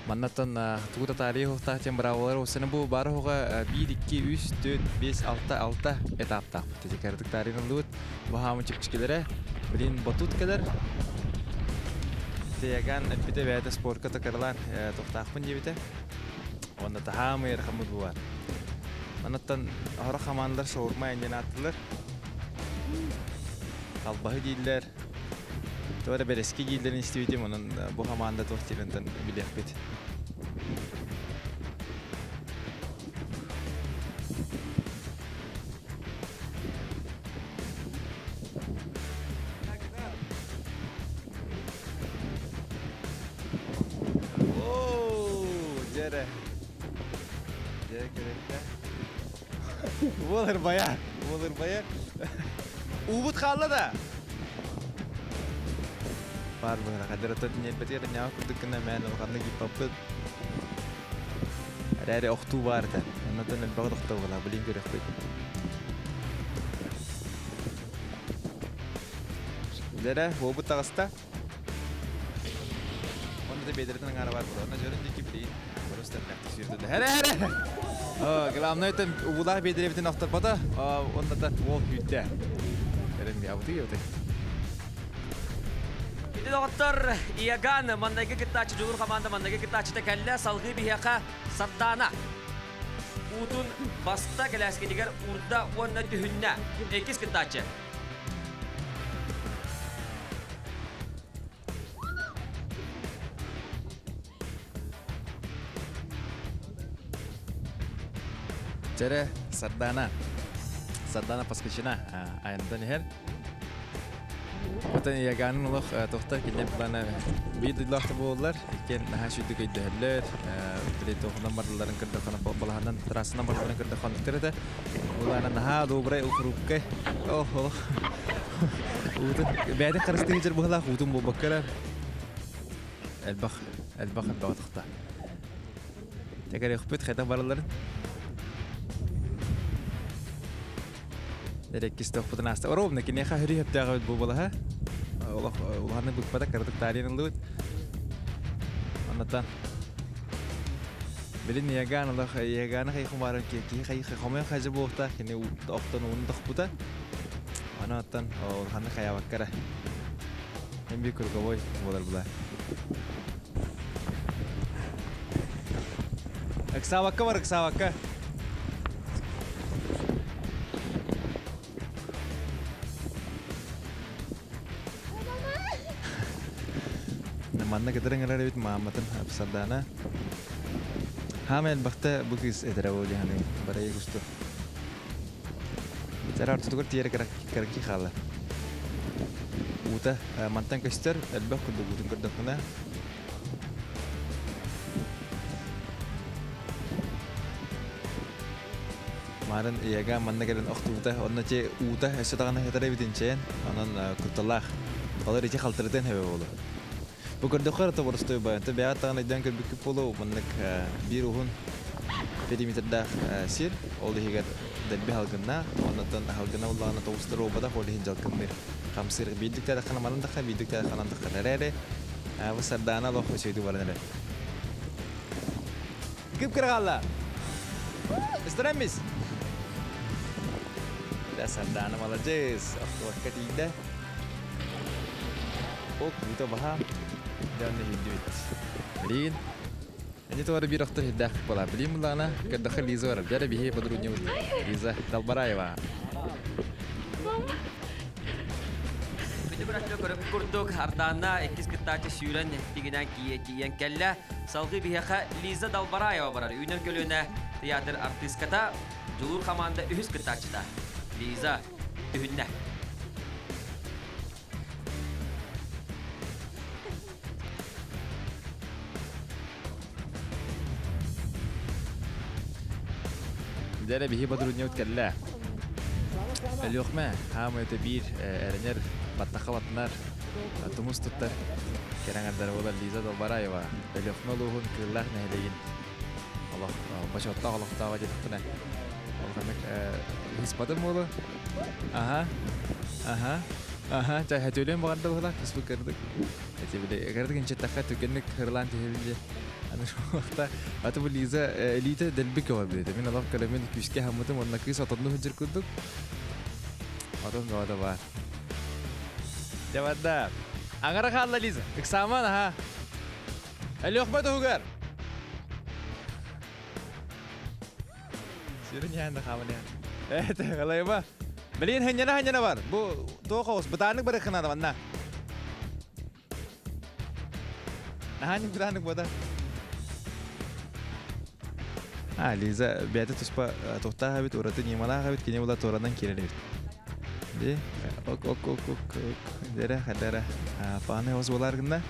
Маннаттан тугу татаарыйа хуохтаах диэн быраабылар осыны бу бары хуга 1, 2, 3, 4, 5, 6, 6 этаптаахпыт. Ити кырдык таарыйыллыбыт. Баһаамы чэпчэкилэрэ. Билин батут кэлэр. Тияган эппитэ бэйэтэ спортка такарлаан тохтаахпын диэбитэ. Уонна таһаамы ыарахаммыт буолар. Манаттан аһара хамаандалар шаурма диэн ааттылар. Халбаһы дииллэр. Туох эрэ бэрэски дииллэрин истибитим, онон бу хамаанда туох дииринтэн билиэхпит. Дьэрэ. Дьэ кэрэккэ. Уол ырбайа. Уол ырбайа. Уубут хаалла да. Баар быһыра хадырата ньиэрбэтигэр ньаа курдук гына мээн улаханнык гиппаппыт. Эрээри охтуу баар этэ. Оннотон элбэҕи тохтобула, билин көрөхпүт. Дьэрэ, уобут таҕыста. Онно да бедеритин аҥаара бар буолар. Онно дьөрүн диэки билигин просто сүүрдүлэ. Хәрэ хәрэ! Главное это уулаах бедеребитин охторбото, онно да уол күүттэ. Эрэн абыты ебыты. Ити доҕоттор, Иоган маннайгы кыттааччы Дьулуур хамаанда маннайгы кыттааччыта кэллэ, салгыы биһиэхэ Сардаана. Уутун баста кэлээскитигэр уурда уонна түһүннэ. Иккис кыттааччы. Чэрэ, Сардаана. Сардаана Паскачина айандан иһэр. Отон Иоганнын олох тохтор кинилэр плана биир дойдулаахтар буолаллар, иккиэн наһаа сүүрдүк өйдөһөллөр, били туохунан барылларын көрдөххүнэ балаһанан трассанан барылларын көрдөххө оннуктар этэ. Улаана наһаа добрай укрупкай. Ох, олох. Уутун бэйэтин харыстыы сылдьар быһыылаах уутун буолбакка эрэ элбэх элбэх элбэх тахта. Тэкэриэхпит хайдах баралларын. Эреккис тохпутун ааста. Ровно киниэхэ хөрүү хөптөөх эбит бу балаһа. Олох улаханнык быкпата кыратык таарыйан ыллыбыт. Оннотон Билин Иоганн олох Иоганны хайы хумарын киһи хайы хомойон хажы буолта кини охтон уун тохпута. Аны оттон улаханнык хайаабаккара. Эм бир круговой буолар була. Ыксаабакка бар, ыксаабакка. Манна кытырын ырар эбит мааматын Сардаана. Хаама элбэхтэ бу кыыс этэрэ буолуо дии саныыбын. Барайы кусту. Сара ортотугар тиийэр кыракки хаалла. Уута мантан көстөр, элбэх курдук уутун көрдөххүнэ. Маарын ийэгэ манна кэлэн охтубута, онно че уута өссө даҕаны сытар эбитин чэйэн, онон кутталаах. Олор ити халтырытын хэбэ буолу. Бу көрдөххө эрэ тоборустой бай. Онто бэйэҕит даҕаны өйдөөн көрбүккүт буолуо, маннык биир уһун периметрдаах сир, ол иһигэр дэлби халгыннаах, оннуттан халгына буллаҕына тоҕустар буолбатах, ол иһин дьалкынныыр. Хамсыыр биирдик тээрэххинэ манан дахха, биирдик тээрэххинэ дахха эрээри, бу Сардаана олох үчүгэйдик баран эрэр. Кып-кыра хаалла. Ыстараммис. Да, Сардаана маладьыас. Охтубакка тиийдэ. Ол куута баһаам. Дьэ, онно иһийдибит. Билигин. Эни туары бир охтор хиддах була. Билим булана көрдөхө Лиза бар. Дәрі бихи подруднебут. Лиза Далбараева. Күнү бырахты көрөп курдук Ардаана иккис кыттааччы сүүрэн тигинэн тиийэн кэллэ. Салгыы биһиэхэ Лиза Далбараева барар. Үүнэр көлүөнэ театр артыыската, Дьулуур хамаанда үһүс кыттааччыта. Лиза түһүннэ. Дәрі биһи подруднебут кэллэ. Өлүөхмэ, хаамы өтө биир эрэнэр, баттаха баттынар, тумус туттар кэрэҥэрдэр буолар Лиза Долбараева. Өлүөхмэ улууһун Кыыллаах нэһилиэгин олох бочуоттаах олохтооҕо диэтэхпинэ улаханнык ыһыспатым буолуо. Аха, аха, аха, чэ хөтүөлүөн баҕарда быһыылаах кыспыт кырдык. Эти били кырдык инчэттэххэ түргэнник хырылаан түһэбин диye. Аны шуохта аты бу Лиза элиитэ дэлби көҕө билетэ. Мин олох көрөммүн күүскэ хаммытым уонна кыыс отонну сылдьар курдук. Отон бөҕөтө баар. Дьэ барда. Аҥара хаалла Лиза. Ыксааман аха. Өлүөхмэ туһугар. Сүрүн яһан да хааман яһан. Э, галайба. Билин ханьана ханьана бар. Бу туох оҕус бытаанык барыххына манна. Наһаа бытаанык бода. А, Лиза бэйэтэ туспа туохтаах эбит, ураты ньымалаах эбит, кини була туоранан киирэр эбит. Ди, ок ок ок ок ок дэрэ хадара. Пааны ос болар гына.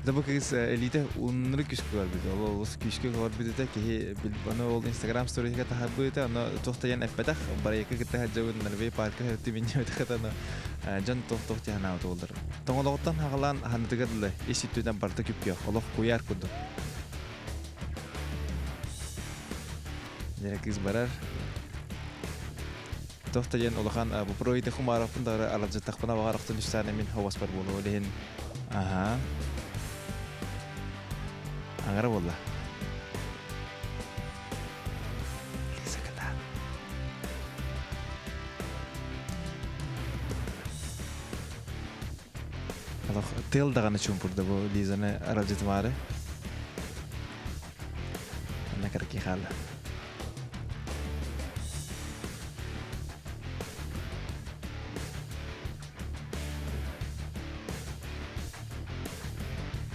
Да бу кыыс элиитэ уннуру күскэ көрбүт. Ол олус күүскэ көрбүтэ киһи аны ол Инстаграм сториһыга таһарбыта, аны туох да эппэтэх, барайка кытта сылдьабын, Норвей парка сырытты минньэбэтэх аны дьон туох-туох тиһанаабыт буоллар. Тоҥолоҕуттан хаҕалаан ханытыгар дылы ис үттүнэн барыта күпкүөх, олох куйаар курдук. Дьэ кыыс барар. Туох да диэн улахан бу хумааровпун да аралдьыттахпына баҕар охтон түстэҕинэ мин хобоспор буолуо иһин аха аҥара буолла. Лиза кытаат. Олох тыал даҕаны чуумпурда бу Лизаны аралдьытымаары. Анна кыракий хаалла.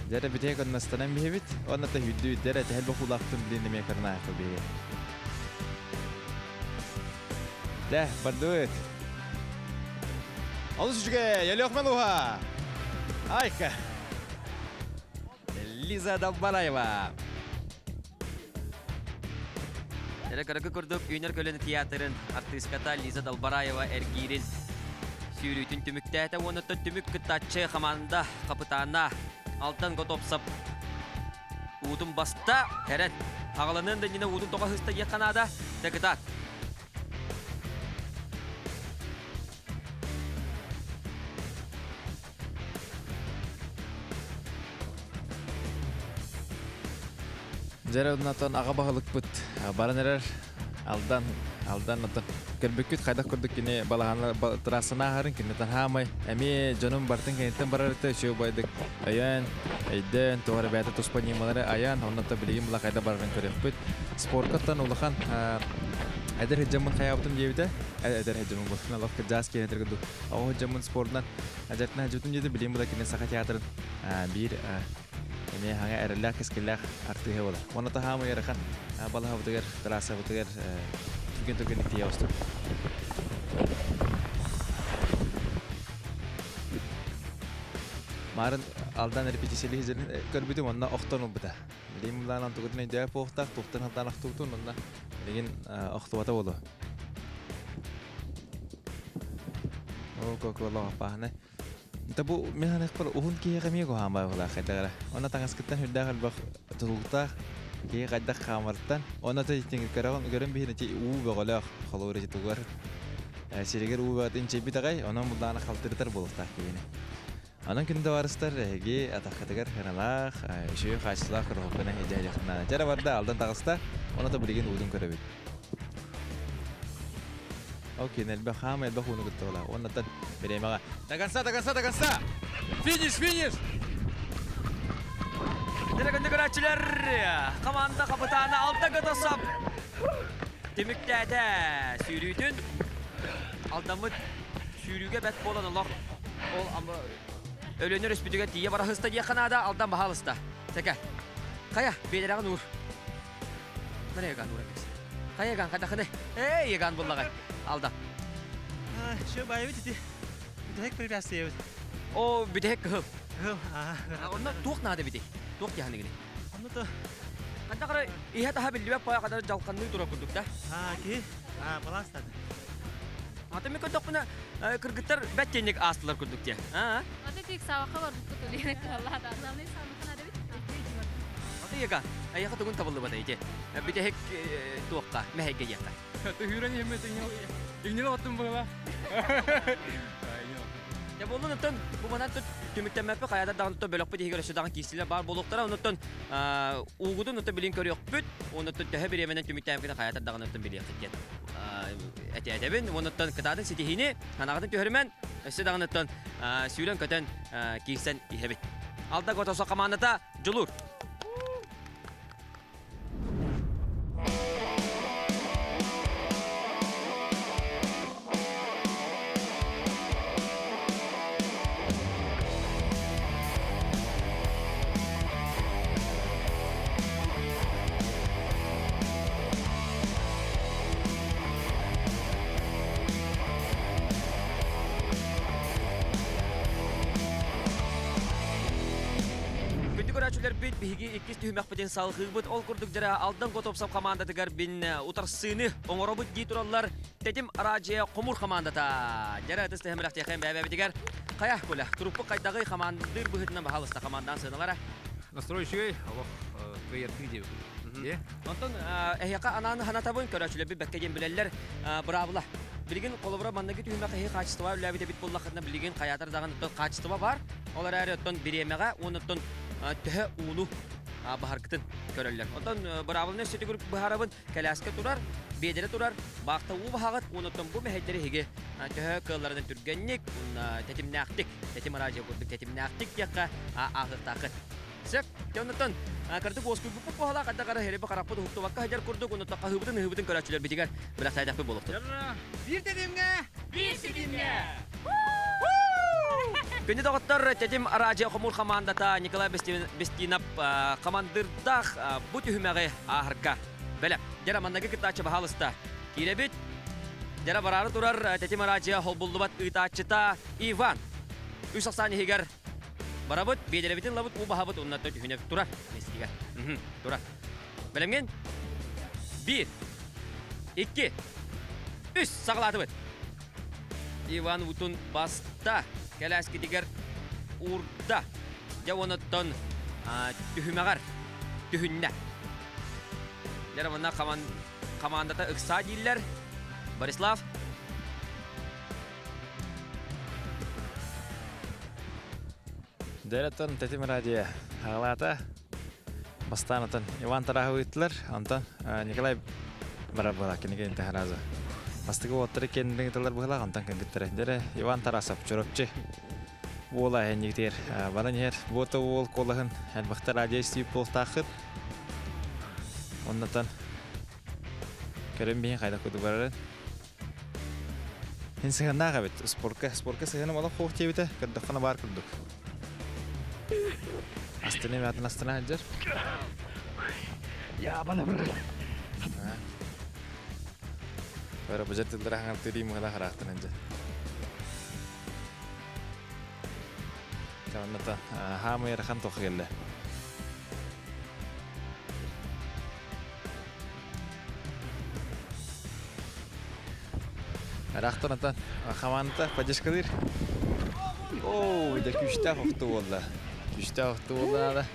Дьэрэ бүтэ коннастанан биһибит, онно та хүддүү дэрэ тэһэл бохулаахтын билин эмиэ карнаахы биһи. Дэ, бардыбыт. Олус үчүгэй, Өлүөхмэн уһа. Айка. Лиза Далбараева. Эрэ кыракы курдук Үүнэр көлөнө театрын артыыската Лиза Далбараева эргиирин сүүрүүтүн түмүктээтэ уонна түмүк кыттааччы хамаанда хапытаана Алтан Готовцев уутун баста эрэн хаҕаланыан да иннинэ уутун тоҕо сыста диэххэ наада декытаат Дьэрэ оннотон аҕа баһылыкпыт баран эрэр Алдан Алдан оттон көрбүккүт хайдах курдук кини балаһаны трассаны ааһарын киниттэн хаамай эмиэ дьонум бартын кэнниттэн барар этэ үчүгэй байдык өйөөн өйдөөн туох эрэ бэйэтэ туспа ньымалары айан оннотон билигин була хайда барарын көрүөхпүт спорткаттан улахан эдэр сылдьаммын хайаабытым диэбитэ эдэр сылдьаммын буолан олох кырдьаас киһи этэр курдук оҕо сылдьаммын спордунан адьатына сылдьыбытым диэти билигин була кини саха театрын биир эмиэ хаҥа эрэллээх кэскиллээх артыыһа буолар. Уонна таһаамы ыарахан балаһабытыгар, трассабытыгар түргэн-түргэнник тиийэ оҕустубут. Марын Алдан репетициялии сылдьарын көрбүтүм, онно охтон ылбыта. Билигин былаан онтугутун өйдөөх буолуохтаах, туохтан хантан охтубутун, онно билигин охтубата буолуо. Оо, кока-кола аппаһына. Да бу мин саныахпар уһун киһиэхэ эмиэ куһаҕан баҕалаах хайдах эрэ. Онно таҥаскыттан сүрдээх элбэх тутулуктаах киһи хайдах хаамарыттан уонна көрөҕүн көрөн биһин ити уу бөҕөлөөх холобур ити тугар сиригэр уу бөҕөтө инчэйбит аҕай онон булдаҕына халтырытар буолуохтаах киһини. Онон күндү табаарыстар эһиги атаххытыгар сыаналаах, үчүгэй хаачыстыбалаах кроһукканы эһиги наада. Дьэ эрэ барда алдан таҕыста, онно да билигин уутун көрөбүт. Окей, элбэх хаама элбэх ууну кытта буолар. Уоннаттан бириэмэҕэ До конца, до конца, до конца! Финиш, финиш! Дөрөгөннө көрөөччүлэр, команда капитана Алта Готосов түмүктээтэ сүүрүүтүн. Алдаммыт сүүрүүгэ бэт буолан олох ол Өлүөнэ өрүспүтүгэр тиийэ бараһыста диэххэ наада, Алдан баһаалыста. Сэкэ. Хайа, биэдэрэҕин уур. Мана Еган уура кэс. Хайа Еган, хайдахыны? Эй, Еган буллаҕай. Алдан. Еще байыбыт ити. Бүтэһик препятствиебит. О, бүтэһик кыһыл. Кыһыл, аа. Онно туох наада бити? Туох дьаһаныгыны? Онно то Ханна қара иһэ таһа биллибэт пая қадар жалқанныы турар курдук да. Аа, ки. Аа, баланс тады. Ата мен көрдөхпүнэ кыргыттар бэт тенник аастылар курдук дии. Аа. Ата тик сабакка барбыппыт улиына кыһаллаата. Главный саамахан адабит. Ата яга, аяха тугун табыллыбата ити. Бүтэһик туохха, мэһэйгэ диэххэ. Түһүүрэн иһэммит иҥнэл оттум быһыла. Я буоллун оттон бу манан түмүктэммэппит хайадар даҕаны оттон бөлөхпүт иһигэр өссө даҕаны киирсилэр баар буолуохтара. Онуттан уугутун оттон билин көрүөхпүт. Онуттан төһө бириэмэнэн түмүктээбиккитин хайадар даҕаны оттон билиэххит диэн этээтэбин. Онуттан кытаатын ситиһиини санааҕытын түһэримэн өссө даҕаны оттон сүүрэн-көтөн киирсэн иһэбит. Алда Готосо командата Дьулуур. Күндү көрөөччүлэрбит, биһиги иккис түһүмэхпитин салҕыыбыт. Ол курдук дьэрэ Алдан Готовцев хамаандатыгар бин утарсыыны оҥоробут дии тураллар. Тэтим Араадьыйа хомуур хамаандата. Дьэрэ ытыс тэһэмэлэхтиэхэм бэйэбитигэр. Хайа, Коля, туруппут хайдаҕый хамаандыр быһыытынан баһаалыста хамаандаан сыаналара. Настрой үчүгэй, олох кыайардыы диэбит. Онтон эһиэхэ анаан ханатабын, көрөөччүлэрбит бэккэ диэн билэллэр, быраабыла. Билигин холобура манныгы түһүмэх эһи хаачыстыба үлээбит эбит буоллаххытына билигин хайаатар даҕаны хаачыстыба бар. Ол эрээри оттон бириэмэҕэ уонна оттон төһө ууну баһаргытын көрөллөр. Оттон быраабыланы өссө төгүл быһаарабын. Кэлээскэ турар, биэдэрэ турар, баахта уу баһаҕыт уонна оттон бу мэһэйдэри эһиги төһө кыалларынан түргэнник, тэтимнээхтик, тэтим радио курдук тэтимнээхтик диэххэ ааһыахтааххыт. Сөп. Дьэ оннуттан кырдык уоскуйбуппут буолалаах хайдах эрэ хириби харахпыт уһуктубакка сылдьар курдук оннуттан хаһыыбытын ыһыыбытын көрөөччүлэрбитигэр бэлэхтээтэхпит буолуохтун. Биир тэтимҥэ! Биир ситимҥэ! Күндү доҕоттор, Тэтим араадьыйа хомуур хамаандата Николай Бестинов хамандыырдаах бу түһүмэҕи ааһарга бэлэм. Дьэ, манныгы кыттааччы баһаалыста. Киирэбит. Дьэ, бараары турар Тэтим араадьыйа холбуллубат ыытааччыта Иван. Үс ахсаан иһигэр Барабыт, биэдэрэбитин ылабыт, уу баһабыт, уонна түһүнэ турар миэстэтигэр. Турар. Бэлэмҥин? Биир, икки, үс саҕалаатыбыт. Иван уутун баста, кэлээскитигэр уурда. Дьэ уонуттан түһүмэҕэр түһүннэ. Дьэ манна хамаандата ыксаа дииллэр. Борислав Дэрэтон Тэтим радио аҕалаата. Бастаан отон Иван Тараһов ыыттылар, онтон Николай барар кинигэ интехраза. Бастакы уоттары кэннин ыыталар быһылаах, онтон кыргыттара. Дэрэ Иван Тарасов Чурапчы уола эһэнньигитигэр баран иһэр. Буота уол куолаһын элбэхтэ радио истиип буолтааххыт. Оннотон көрөн биһин хайдах курдук барарын. Һин сыһыаннаах эбит. Спорка, спорка сыһыаным олох хуох диэбитэ, көрдөххүнэ баар курдук. Астына эмээтин астына сылдьар. Ябана брат. Бары быжар тыллара хаҥартыы мыһыла хараахтанан дьэ. Онната хаамы ыарахан тоқ келле. Ыраахтан атан хамаанда поддержкалыыр. Оо, дьэ күүстээх охту буолла. Күүстээх охту буолла наада.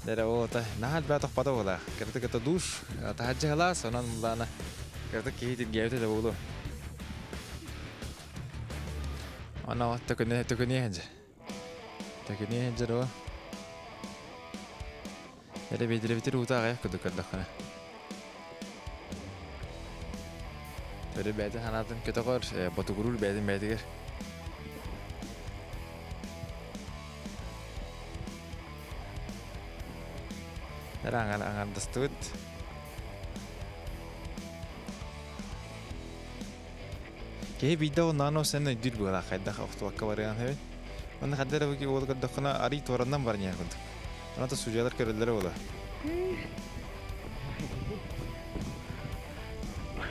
Дэрэ ота наһаа элбэх тохпото буолар. Кырдык это душ, таһырдьа халаас, онон муллаана кырдык киһи тиргээбитэ да буолуо. Ана төкүнэ төкүнэ дьэ. Төкүнэ дьэ о. Эрэ биэдирэбитир уута аҕыйах курдук көрдөххүнэ. Өрө бэйэтин санаатын көтөҕөр, ботугуруур бэйэтин бэйэтигэр. Дьэрэ аңар аңардастыбыт. Киһи биирдэ оннаан сен өйдүүр быһыылаах хайдах охтубакка барыан сөбүн. Уонна хайда эрэ бу уолу көрдөххүнэ арый туораннан баран иһэр курдук. Онон судьуйалар көрөллөрө буолуо.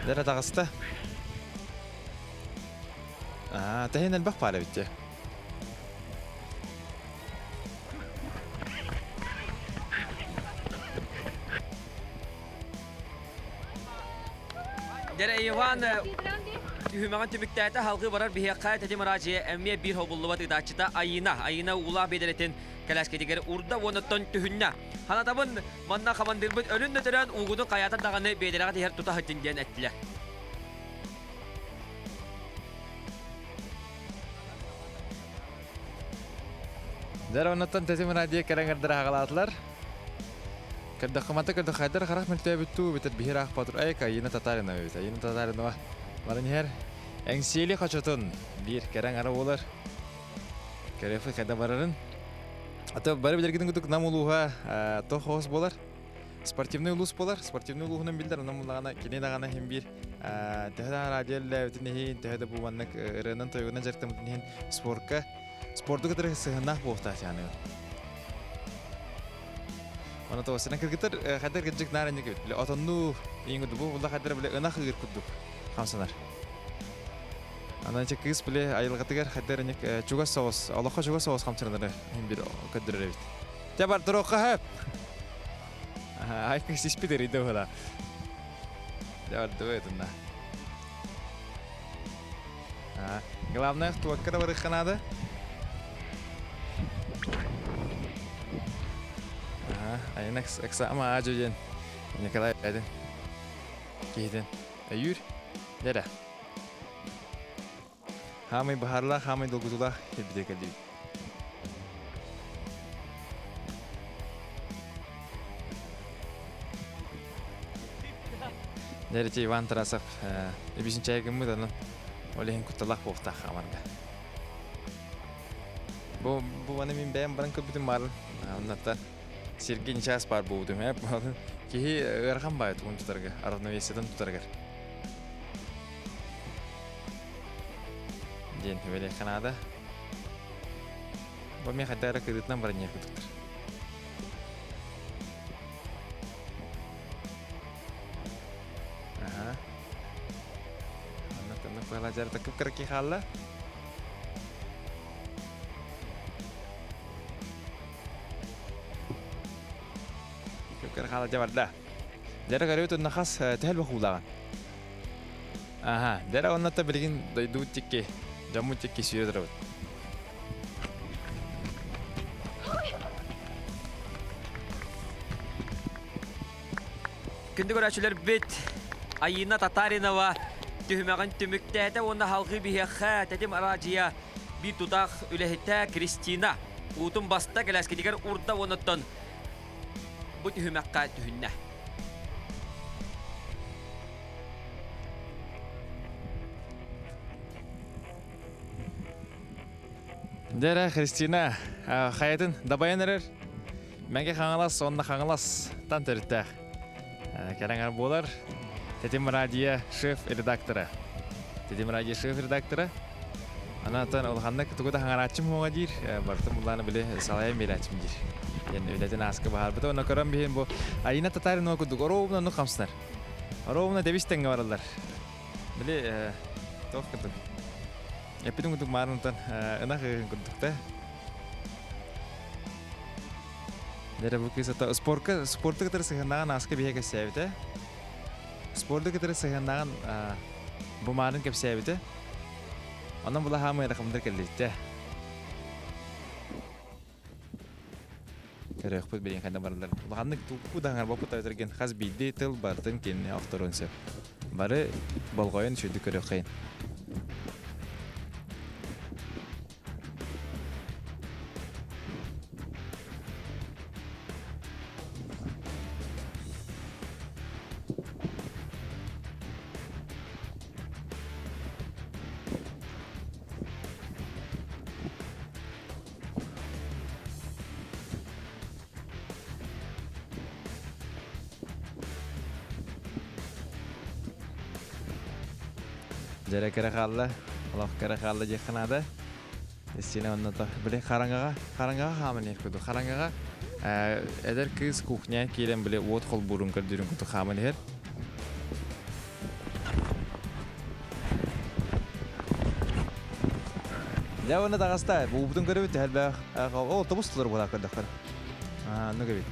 Дьэрэ таҕыста. Аа, тэһин элбэх баар эбит дьэ. Дьэрэ Иван түһүмэҕин түмүктээтэ халгыы барар биһиэхэ тэтим араадьыйа эмиэ биир хобуллубат ыытааччыта Айыына. Айыына уулаах биэдэрэтин кэлээскэтигэр урда уонуттан түһүннэ. Ханатабын манна хамандыырбыт өлүн да төрөөн уугутун хайаатар даҕаны биэдэрэҕэ тиһэр тута сылдьын диэн эттилэр. Дьэр оннуттан тэтим радио кэрэҥэрдэр аҕалаатылар. Көрдөххө көрдөххайдар харах мөлтөөбүттүү битэр биһир аахпатыр айка Айына Татаринова эбит. Айына Татаринова баран иһэр Эҥсиэли хочотун биир кэрэҥ ара буолар. Кэрефы хайда барарын. Ата бары билэргитин курдук Нам улууһа туох хоһос буолар. Спортивный улуус буолар. Спортивный улууһунан биллэр. Онон буллаҕына кини даҕаны иһин биир төһө да радио үллээбитин иһин, төһө да бу маннык ырыанан тойугунан дьарыктаммытын иһин спорка спорду кытары сыһыннаах буолуохтаах яны. Оны тоҕусынан кыргыттар хайдар кырдьык наар инник били отоннуу иҥ бу була хайдар били ынах ыыр курдук хамсанар. Анан чэ кыыс били айылҕатыгар хайдар инник чугас соҕус олоххо чугас соҕус хамсанары иһин бир көрдөрөр эбит. Дьэ бар туруохха хөп. Ай кыыс испит эрийдэ була. Дьэ бардыбы этинна. Главное, туакка да барыахха наада. Айын эксама аажы диэн Николай бэйэтин киһитин өйүүр. Дьэрэ. Хаамай баһарлаах, хаамай долгутуулаах кэлбитэ кэллибит. Дьэрити Иван Тарасов эбисин чай гыммыт онон ол иһин кутталаах буолтаах хаамарга. Бу бу аны мин бэйэм баран көрбүтүм баарын. Оннотта сиргэ ничаас баар буолбутум ээ. Киһи ыарахан баайы тугун тутарга, равновесиетын тутарыгар. Диэн хүбэлиэххэ наада. Бу мин хайда эрэ кырыытынан баран иһэр курдуктар. Аха. Оннук оннук быһалаа дьарыта кып-кыракый хаалла. Кып-кыра хаалла дьэ барда. Дьара көрөбүт онно хас төһө элбэх уулааҕын. Аха, дьара онно билигин дойдубут тикки, дьоммут тикки сүүрэ турабыт. Күндү көрөөччүлэрбит Айыына Татаринова түһүмэҕин түмүктээтэ уонна халҕыы биһиэхэ Тэтим араадьыйа биир тутаах үлэһитэ Кристина уутун баста кэлээскитигэр урда уонуттан бу түһүмэххэ түһүннэ. Дьэ Христина, хайатын дабайан эрэр Мэҥэ Хаҥалас уонна Хаҥаластан төрүттээх кэрэҥэр буолар Тэтим радио шеф-редактора. Тэтим радио шеф-редактора. Анатан улаханнык тугу да хаҥарааччым хуоҥа диир, барытын буллааны били салайан биэрээччим диир. Диэн үлэтин ааска баһаарбыта. Онно көрөн биһин бу Айина Татаринова курдук ровно оннук хамсанар. Ровно тэбис тэҥҥэ бараллар. Били туох курдук эппитин курдук маарынтан ынах ыһын курдук да. Дэрэ бу кыыс ата спорка спорты кытары сыһыаннаҕын ааска биһэ кэпсээбитэ. Спорду кытары сыһыаннаҕын бу маарын кэпсээбитэ. Онон була хаамы эрахымдар кэллиттэ. Көрүөхпүт билин ханна баралар. Улаханнык туппу да хаҥарбаппыт эбэтэрген хас биирдии тыл барытын кинини охторуон сөп. Бары болҕойон үчүгдүк көрүөххэйин. Дьэрэ кэрэ хаалла, олох кэрэ хаалла диэххэ наада. Истиэнэ онно били хараҥаҕа, хараҥаҕа хааман иһэр курдук. Хараҥаҕа эдэр кыыс кухня киирэн били уот холбуурун көрдүүрүн курдук хааман иһэр. Дьэ уонна таҕыста, буубутун көрөбүт элбэх о тобус тулар буолар көрдөххөр. Аа, ну кэбит.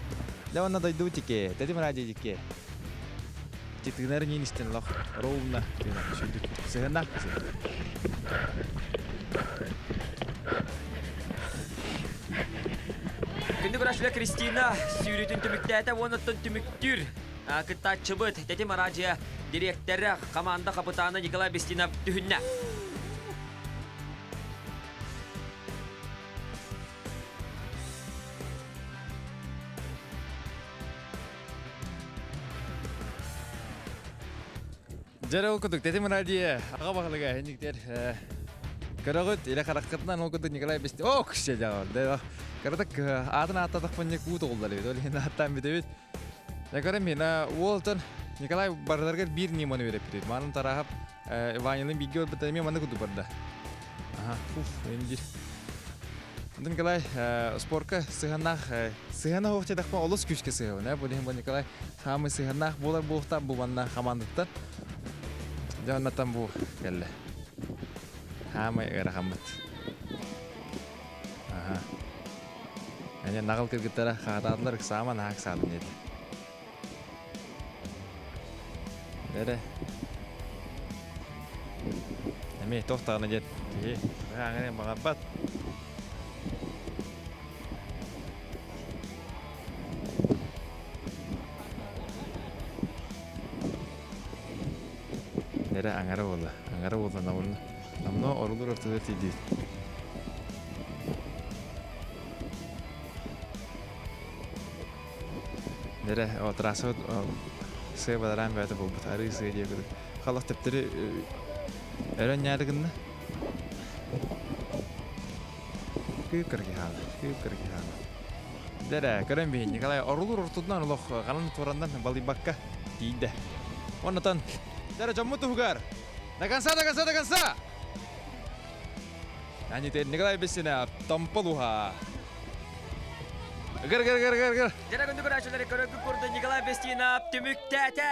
Дьэ уонна дойдубут тике, тэтим радио тике. Тыынар ньиин истэн олох ровно тыынар сүрдүк сыһынна. Күндү көрөөччүлэр Кристина сүүрүүтүн түмүктээтэ уонна түмүктүүр кыттааччыбыт Тэтим араадьыйа дириэктэрэ, хамаанда хапытаана Николай Бестинов түһүннэ. Дьэ ол курдук Тэтим радио аҕа баһылыга инниктэр көрөҕүт илэ хараххытынан ол курдук Николай Бести о күсэ дьаҕар кыратык аатын ааттатахпын куу тоҕуллар эбит ол иһин ааттаан бүтэбит Дьэ мина уолтан Николай барыларыгар биир ньыманы үөрэппит. Маанын Тарахов Ванялыын бииргэ барбыта эмиэ маннык курдук барда. Аха, уф, эндир. Онтон Николай спорка сыһыаннаах сыһыана суох диэтэхпинэ олус күүскэ сыһыабын. Бу иһин бу Николай саамай сыһыаннаах буолар буолуохтаах бу манна хамаандаттан. Дьэ оннаттан бу кэллэ. Хаамай ыарахаммыт. Аха. Эне наҕыл кыргыттара хаатаатылар ыксаама наһаа ыксаатын диэтэ. Эрэ. Эмиэ туох даҕаны диэт киһи быһааҥы баҕарбат. Эрэ аҥара буолла. Аҥара буолла намно. Намно орулур ортотугар тиийдибит. Эрэ о трасса сыа бадараан бэйэтэ буолбут арыы сыа диэбит. Халах төптөрү өрөн ньаады гынна. Кыыкыр киһаала, кыыкыр киһаала. Дэрэ, көрөн биһин Николай орулур ортотунан олох ганан турандан балыйбакка тиийдэ. Оннотон дэрэ дьоммут туһугар До конца, до конца, до конца! Они теперь Николай Бессина, Томполуха. Гыр, гыр, гыр, гыр, гыр. Дьэрэ күндү көрөөччүлэри көрөргүт курдук Николай Бестинов түмүктээтэ.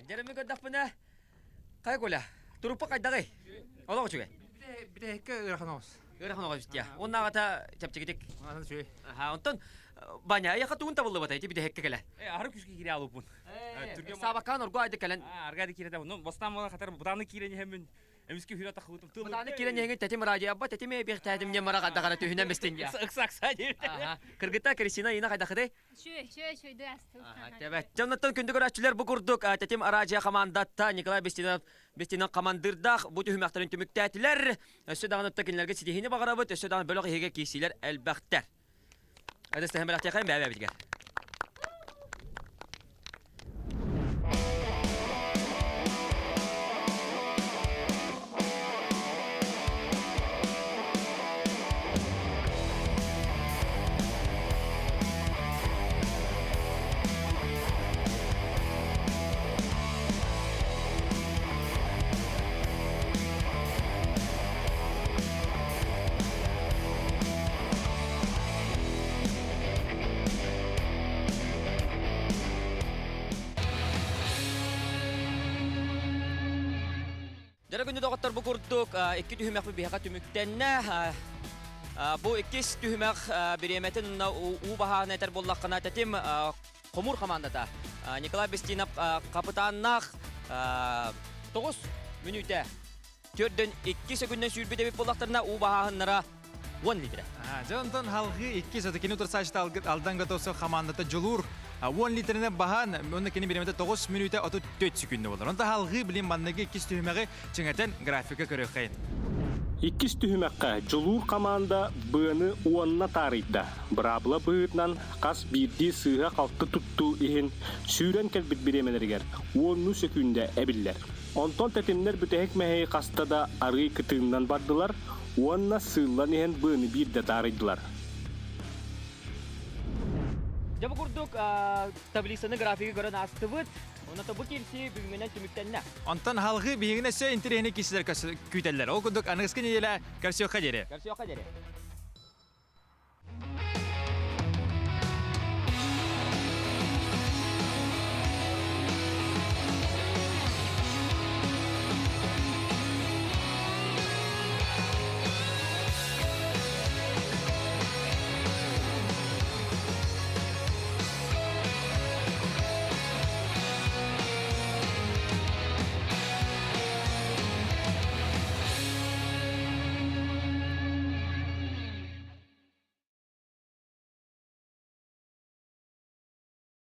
Дьэрэми көрдөхпүнэ, хайа Коля, туруппа хайдаҕый? Олох үчүгэй. Бүтэһиккэ ыарахан оҕус. Ыарахан оҕус дия. Уоннааҕыта чэпчэкитик. Аха, онтон Ваня, айаха тугун табыллыбата ити бүтэһиккэ кэлэн. Ары күскэ киирэ алуппун. Саабаккаан оргу айды кэлэн. Арга киирэ ну бастаан буола хатар бутааны киирэн иһэммин эмискэ хүрэ тахыбытым. Бутааны киирэн иһэҥин тэтим радио тэтим эбиэхтээтим не мара хаддахара түһүнэн бистин я. Ыкса диир. Кыргытта Кристина Ина хайдахытай? Үчүгэй, үчүгэй, үчүгэй астым. Тэбэт. Дьонноттон күндү көрөөччүлэр бу курдук тэтим араадьыйа хамаандатта Николай Бестинов Бестинов хамандыырдаах бу түһүмэхтэрин түмүктээтилэр. Өссө даҕаны кинилэргэ ситиһиини баҕарабыт, өссө даҕаны бөлөх иһигэ киирсиилэр элбэхтэр. Эдэстэһэн бэлэхтиэхэйин бэйэ-бэйэбитигэр. Дьара күндү доҕоттор бу курдук икки түһүмэхпит биһиэхэ түмүктэннэ. Бу иккис түһүмэх бириэмэтин уу баһааны этэр буоллаххына тэтим хомуур хамаандата Николай Бестинов хапытааннаах 9 мүнүүтэ төрдөн 2 сөкүннэн сүүрбүт эбит буоллахтарына уу баһааһыннара 10 литре. Дьэ онтон халҕыы икки сотокини утарсааччыта Алдан Готовцев хамаандата Дьулуур 10 литрини баһан, онно кини бириэмэтэ 9 мүнүүтэ 34 секүндэ болар. Онто халҕыы билин манныгы иккис түһүмэҕи чиҥэтэн графика көрүөххэйин. Иккис түһүмэххэ Дьулуур хамаанда быаны уонна таарыйда. Быраабыла быһыытынан хас биирдии сыыһа-халты туттуу иһин сүүрэн кэлбит бириэмэлэригэр уоннуу сөкүүндэ эбиллэр. Онтон тэтимнэр бүтэһик мэһэйи хаста да арыый кытыыннан бардылар уонна сыыллан иһэн быаны биирдэ таарыйдылар. Дьэ бу курдук таблицаны графигы көрөн аастыбыт. Онон бу киирсии бүгүҥҥүнэн түмүктэннэ. Онтон халгыы биһигини өссө интэриэһинэй киирсиилэр күүтэллэр. Ол курдук аныгыскы нэдиэлэ көрсүөххэ диэри. Көрсүөххэ диэри.